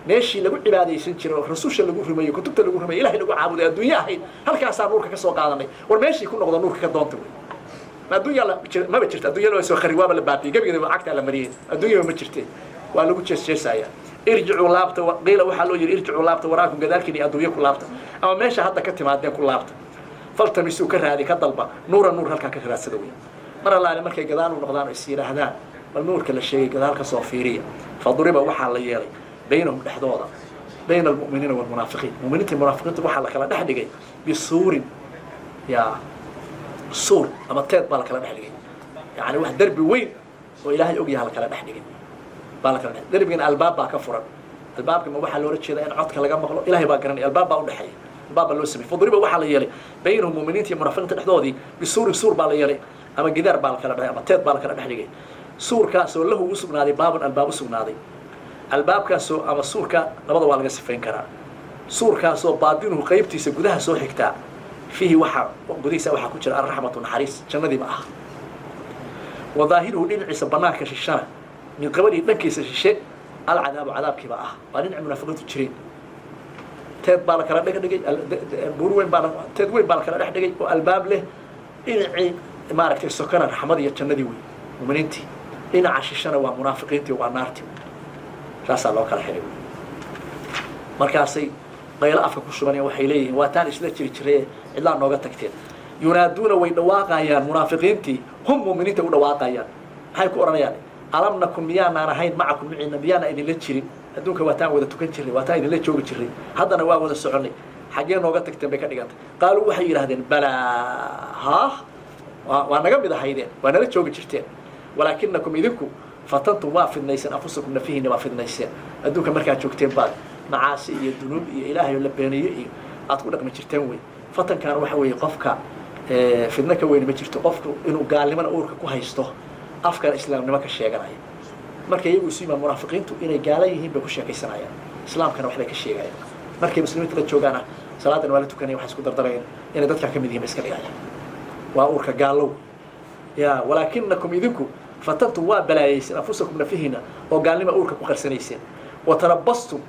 meeshii lagu cibaadaysan jiray oo rasusha lagu rumeeyey, kutubta lagu rumeeyey, ilahay lagu caabuday, adduunye ahayd, halkaasaa nuurka ka soo qaadanay. War meeshii ku noqda, nuurka ka doonta wey. Ma adduunya la maba jirto, adduunyada waa soo khari, waaba la baabiyey, gebigeeda cagtaa la mariyey, adduunyaba ma jirte, waa lagu jees jeesayaa. Irjicuu, laabta. Qiila waxaa loo yidhi, irjicuu, laabta, waraakum, gadaalkiina iyo adduunye ku laabta, ama meesha hadda ka timaadeen ku laabta. Faltamisuu, ka raadi, ka dalba, nuura, nuur halkaa ka raadsada wey. Mar allaale markay gadaal u noqdaan oo is yidhaahdaan, bal nuurka la sheegay gadaal ka soo fiiriya. Faduriba, waxaa la yeelay, baynahum, dhexdooda, bayna almu'miniina walmunaafiqiin, mu'miniinta munaafiqiinta waxaa la kala dhex dhigay, bisuurin, ya suur ama teed baa la kala dhex dhigay, yani wax derbi weyn oo Ilaahay og yaha la kala dhex dhigay baa la kala dhex. Derbigan albaab baa ka furan. Albaabka ma waxaa loola jeedaa in codka laga maqlo? Ilahay baa garanaya. Albaab baa udhexeeya, albaab baa loo sameyey. Faduriba, waxaa la yeelay, baynahum, mu'miniinta iyo munaafiqiinta dhexdoodii, bisuurin, suur baa la yeelay, ama gidaar baa la kala dhex, ama teed baa la kala dhex dhigay. Suurkaasoo lahu u sugnaaday baabun, albaab u sugnaaday. Albaabkaasoo ama suurka labada waa laga sifayn karaa. Suurkaasoo baadinuhu, qaybtiisa gudaha soo xigtaa, fiihi, waxaa gudihiisa waxaa ku jira, alraxmatu, naxariis, jannadiiba ah, wa daahiruhu, dhinaciisa banaanka shishana, min qabalihi, dhankiisa shishe, alcadaabu, cadaabkiiba ah. Waa dhinaci munaafiqiintu jireen. Teed baa la kala dhex dhigay, buur weyn baa, teed weyn baa la kala dhex dhigay oo albaab leh. Dhinacii maaragtay sokana raxmad iyo jannadii wey, muminiintii. Dhinaca shishana waa munaafiqiintii, waa naartii. Saasaa loo kala xiray. Markaasay qaylo afka ku shubanayaan, waxay leeyihiin, waa taan isla jiri jiray, cidlaa nooga tagteen. Yunaaduuna, way dhawaaqayaan munaafiqiintii, hum, muminiinta u dhawaaqayaan. Maxay ku odhanayaan? Alam nakun, miyaanaan ahayn, macakum, miciina, miyaana idinla jirin adduunka? Waa taan wada tukan jirray, waa taan idinla joogi jirray, haddana waa wada soconnay, xaggee nooga tagteen bay ka dhigantay. Qaaluu, waxay yidhahdeen, balaa, haa, waa naga mid ahaydeen, waa nala joogi jirteen, walaakinakum, idinku, fatantum, waa fidnayseen, anfusakum, nafihiina waa fidnayseen. Adduunka markaad joogteen baad macaasi iyo dunuub iyo Ilaahay oo la beeniyo iyo aad ku dhaqmi jirteen wey. Fatankan waxa weeye qofka fidno ka weyni ma jirto, qofku inuu gaalnimana uurka ku haysto, afkana islaamnimo ka sheeganaya. Markay iyagu isu yimaan munaafiqiintu, inay gaala yihiin bay ku sheekaysanayaan, islaamkana waxbay ka sheegayaan. Markay muslimiinta la joogaana salaadana waa la tukanaya, waxay isku dardarayaan inay dadkaa ka mid yihiin bay iska dhigayaan. Waa uurka gaalow ya. Walaakinakum, idinku, fatantum, waa balaayeyseen, anfusakum, nafihiina, oo gaalnima uurka ku qarsanayseen. Watarabastum,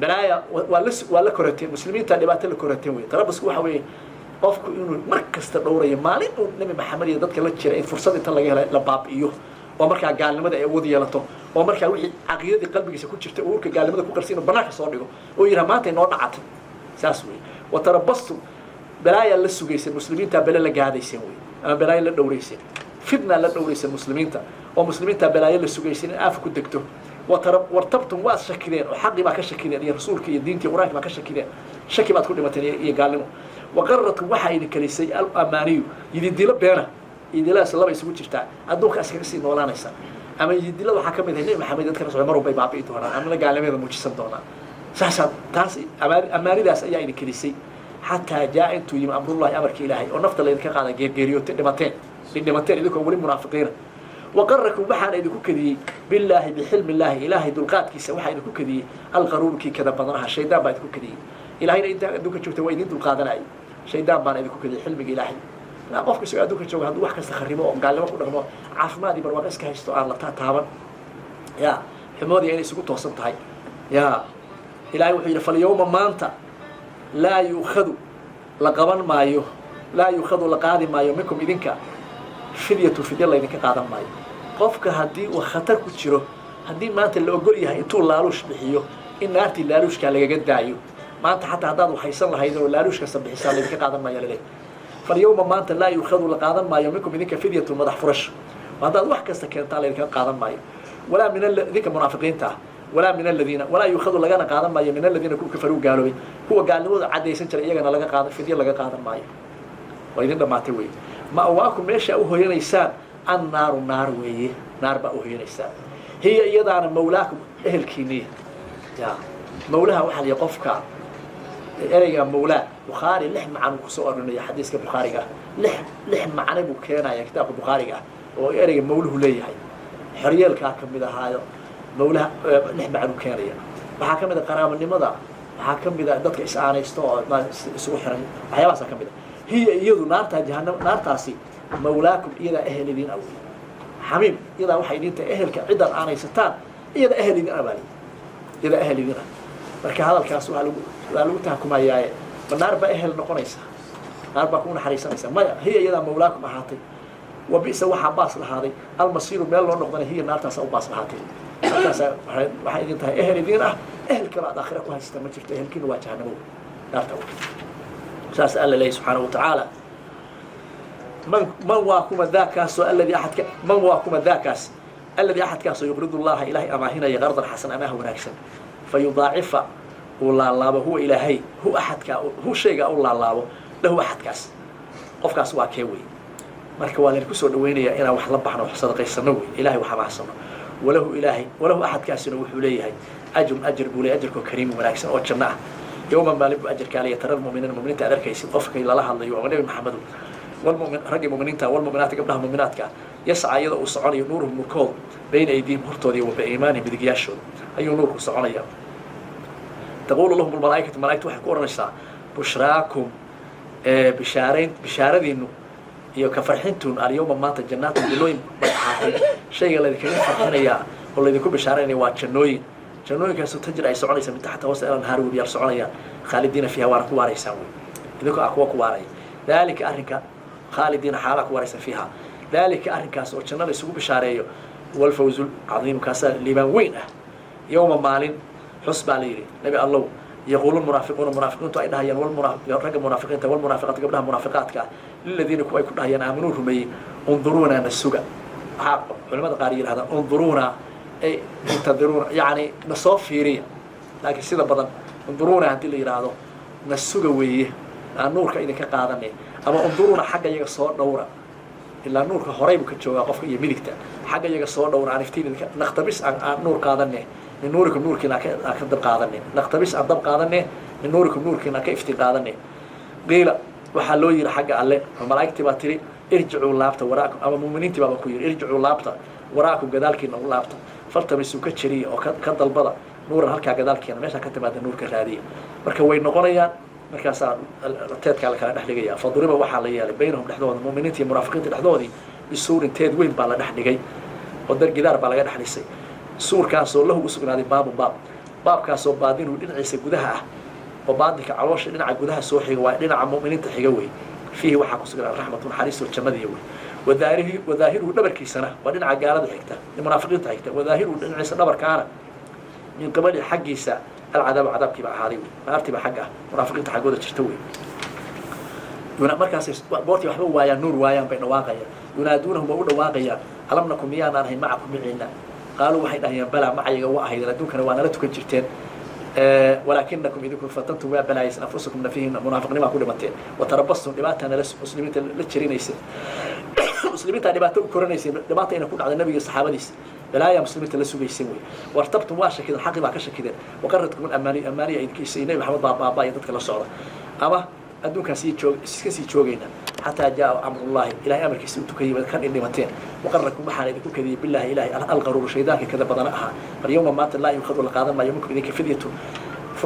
balaaya waa la korateen, muslimiinta dhibaato la korateen wey. Tarabasku waxa weeye qofku inuu mar kasta dhowrayo maalin uu Nabi Maxamed iyo dadka la jira in fursad inta laga hela la baabi'iyo, oo markaa gaalnimada ay awood yeelato, oo markaa wixii caqiidadii qalbigiisa ku jirta uurka gaalnimada ku qarsi inuu banaanka soo dhigo oo yidhaha, maanta inoo dhacatay. Saas wey. Watarabastum, balaayaa la sugayseen muslimiinta, bele la gaadayseen wey, ama balaayo la dhowrayseen, fitna la dhowrayseen muslimiinta, oo muslimiinta balaayo la sugayseen in aafa ku degto. Wartabtum, waad shakideen oo xaqii baa ka shakideen, iyo rasuulka iyo diintii Qur-aanki baa ka shakideen. Shaki baad ku dhimateen iyo gaalnimo. Waqaratkum waxaa idin kelisay alamaaniyu yididilo beena, yidiladaas laba isugu jirtaa, adduunka iskaga sii noolaanaysa ama yidilada waxaa ka mid ahay Nebi Maxamed dadkana socda mar walbay baabi'i doonaan amana gaalnimadeeda muujisan doonaan. Saasaa taas amaanidaas ayaa idin kelisay xataa jaa intuu yimi amrullahi amarka Ilaahay oo nafta laydinka qaada, geergeeriyoote, dhimateen, dhimateen idinkoo weli munaafiqiina. Waqarakum waxaana idinku kadiyey billaahi bixilmi illaahi, Ilaahay dulqaadkiisa waxaa idinku kadiyey alqaruuru kii kada badanaha, shaydaan baa idinku kadiyey. Ilahayna intaa adduunka joogta waa idin dulqaadanayay, shaydaan baana idinku kadiyey xilmiga Ilaahay. Qofka isagoo adduunka jooga hadduu wax kasta kharribo oo gaalnimo ku dhaqmo, caafimaad iyo barwaaqo iska haysto, aan la taaban ya xumoodii inay isugu toosan tahay. Ya Ilaahay wuxuu yidhi falyawma maanta laa yuukhadu la qaban maayo, laa yuukhadu la qaadi maayo minkum idinka fidyatu, fidya laydinka qaadan maayo. Qofka haddii uu khatar ku jiro, haddii maanta la ogol yahay intuu laaluush bixiyo in naartii laaluushkaa lagaga daayo, maanta xataa haddaad waxaysan lahayd oo laaluush kasta bixisaa laydinka qaadan maayo laleeyahay. Falyawma maanta laa yuukhadu la qaadan maayo minkum idinka fidyatu madax furash, haddaad wax kasta keentaa laydinka qaadan maayo. Walaa min idinka munaafiqiinta ah, walaa min aladiina, walaa yuukhadu lagana qaadan maayo min aladiina kuwa kafaruu gaaloobay, kuwa gaalnimada caddaysan jiray iyagana laga qaada fidyo laga qaadan maayo. Waa idin dhamaatay wey. Ma'waakum meesha u hoyanaysaan annaaru, naar weeye, naar baa u hoyanaysaan. Hiya iyadaana mawlaakum ehelkiiniya. Ya mawlaha waxaa la qofka ereyga mawlaa Bukhaari 6 macno kusoo arorinaya xadiiska Bukhaariga ah, lix macno buu keenaya kitaabka Bukhaariga ah oo ereyga mawluhu leeyahay. Xoryeelkaa ka mid ahaayo mawlaha 6 macnuu keenaya. Waxaa ka mid a qaraabanimada, waxaa ka mid a dadka is-aanaysto oo isugu xiran, waxyaabahaasaa ka mid a. Hiya iyadu naartaa jahanam, naartaasi mawlaakum iyadaa ehel idin awey, xamiim iyadaa waxay idin tahay ehelka ciddaad aanaysataan, iyada ehel idin abaaliy, iyadaa ehel idin ah. Marka hadalkaas waa lagu tahakumayaaye, ma naar baa ehel noqonaysa? Naar baa ku naxariisanaysa? Maya. Hiya iyadaa mawlaakum ahaatay. Wa bi'sa waxaa baas lahaaday almasiiru meel loo noqdana, hiya naartaasa u baas lahaatay. Naartaasa waxay idin tahay ehel idin ah, ehel kale aad aakhira ku haysata ma jirto, ehelkiina waa jahanamo, naarta. Saas Alla leeyahy subxaanahu watacaala. Man waa kuma daakaasoo alladii axadka, man waa kuma daakaas alladii axadkaasoo yuqridu llaha Ilaahay amaahinaya qardan xasan amaah wanaagsan, fa yudaacifa uu laalaabo huwa Ilaahay hu axadkaa hu shaygaa u laalaabo lahu axadkaas. Qofkaas waa kee wey? Marka waa laydinku soo dhawaynayaa inaan wax la baxno, wax sadaqaysano wey, Ilahay wax amaahsano. Walahu Ilaahay, walahu axadkaasina wuxuu leeyahay ajrun ajr buu leeyahay, ajarkoo kariimin wanaagsan oo janno ah. Yowman maalin buu ajarkaa leeyahay tara lmuminiina muminiinta aad arkaysid, qofkii lala hadlayo ama Nebi Maxamedu, walmumin raggii muminiinta, walmuminaati gabdhaha muminaadka ah, yascaa iyadoo uu soconayo nuuruhum nuurkoodu bayna aydiihim hortooda iyo wa biaymaanihim midigyaashooda ayuu nuurku soconaya. Taquulu lahum almalaa'ikatu malaigtu waxay ku odhanaysaa bushraakum bishaarayn, bishaaradiinu iyo ka farxintuun alyawma maanta jannaatun jannooyin bay ahaatay. Shayga laydinkaga farxinayaa oo laydinku bishaaraynaya waa jannooyin, jannooyinkaasoo tajri ay soconaysa min taxta hoosta alanhaar webiyaal soconayaan, khaalidiina fiiha waana ku waaraysaan wey, idinkoo ah kuwa ku waaraya daalika arrinka, khaalidiina xaalaa ku waaraysan fiiha daalika arrinkaas oo jannada isugu bishaareeyo. Walfawzu cadiim kaasaa liibaan weyn ah. Yowma maalin xus baa la yidhi Nebi Allow, yaquulu munaafiquuna munaafiqiintu ay dhahayaan, ragga munaafiqiinta, walmunaafiqaat gabdhaha munaafiqaadka ah, liladiina kuwa ay ku dhahayaan aamanuu rumeeyey, unduruunaa na suga. Waxaa culimada qaar yidhahdaan unduruuna ay intadiruuna, yacni na soo fiiriya, laakiin sida badan unduruuna haddii la yidhaahdo na suga weeye, aan nuurka idinka qaadanay, ama unduruuna xagga iyaga soo dhowra, ilaa nuurka horay buu ka joogaa qofka iyo midigta, xagga iyaga soo dhowra aan iftiin idinka naqtabis aan nuur qaadane min nuurikum nuurkiina aan ka dab qaadane, naqtabis aan dab qaadane min nuurikum nuurkiina aan ka iftiin qaadane. Qiila waxaa loo yidhi xagga Alle, malaa'igtii baa tiri irjicuu laabta waraakum, ama muuminiintii baaba ku yidhi irjicuu laabta waraakum gadaalkiina u laabta, faltamisuu ka jeriya oo ka dalbada nuuran halkaa gadaalkiina meeshaa ka timaada nuurka raadiya. Marka way noqonayaan, markaasaa teedkaa la kala dhex dhigaya. Faduriba waxaa la yeelay baynahum dhexdooda, muuminiinta iyo munaafiqiinta dhexdoodii, bisuurin teed weyn baa la dhex dhigay oo dar gidaar baa laga dhex dhisay, suurkaasoo lahu u sugnaaday baabun baab, baabkaasoo baadinuhu dhinaciisa gudaha ah oo baadinka caloosha dhinaca gudaha soo xiga, waa dhinaca mu'miniinta xiga wey. Fiihi waxaa ku sugnaaday raxmatu naxariistoo jannadiiya wey. Wadaahiruhu dhabarkiisana waa dhinaca gaalada xigta, munaafiqiinta xigta, wadaahiruhu dhinaciisa dhabarkaana min qibali xaggiisa alcadaabu cadaabkiiba ahaaday wey, naartiiba xagga ah munaafiqiinta xaggooda jirta wey. Markaasay goortii waxba waayaan, nuur waayaan bay dhawaaqayaan, yunaaduunahum waa u dhawaaqayaan, alam nakum miyaanaan ahayn macakum miciina? Qaaluu waxay dhahayaan balaa, macayaga waa ahaydeen, adduunkana waa nala tukan jirteen, Walaakinakum idinku fatantum waa balaayaysan anfusakum nafihiina, munaafiqnimaa ku dhimateen. Watarabastum dhibaatana la muslimiinta la jerinayseen, muslimiintaa dhibaato u koranayseen, dhibaata inay ku dhacda nabiga saxaabadiisa, balaaya muslimiinta la sugaysan wey. Wartabtum waa shakideen, xaqi baa ka shakideen. Waqaradkum amaaniy, amaaniya idinkiisa Nabi Maxamed baa baaba'aya dadka la socda, ama adduunkaan sii joog iska sii joogayna, xataa jaa amrullahi, ilahay amarkiisa intuu ka yimid kan dhimateen. Waqarakum waxaana idinku kadiyey billahi ilahi alqaruuru, shaydaanka kada badana ahaa. Bal yawma maanta laa yukhadu la qaadan maayo minkum idinka fidyatu,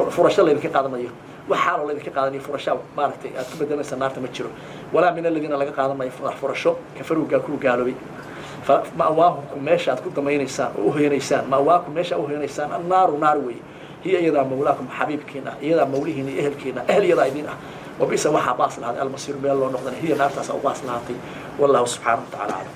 furasho laydinka qaadan mayo, wax xaaloo laydinka qaadanayo furasho maaragtay aad ku bedelanaysa naarta ma jiro. Walaa min aladiina laga qaadan maayo furasho kafaruugaa kuwa gaaloobay. Ma'waahukum meesha aad ku damaynaysaan oo u hoyanaysaan, ma'waakum meesha u hoyanaysaan annaaru, naar weeye. Hiya iyadaa mawlaakum xabiibkiina, iyadaa mawlihiina iyo ehelkiina, ehel iyadaa idin ah. Wabisa waxaa baas lahaaday almasiiru, meel loo noqdana hiya naartaasa u baas lahaatay. Wallahu subxaanahu wa tacala aclam.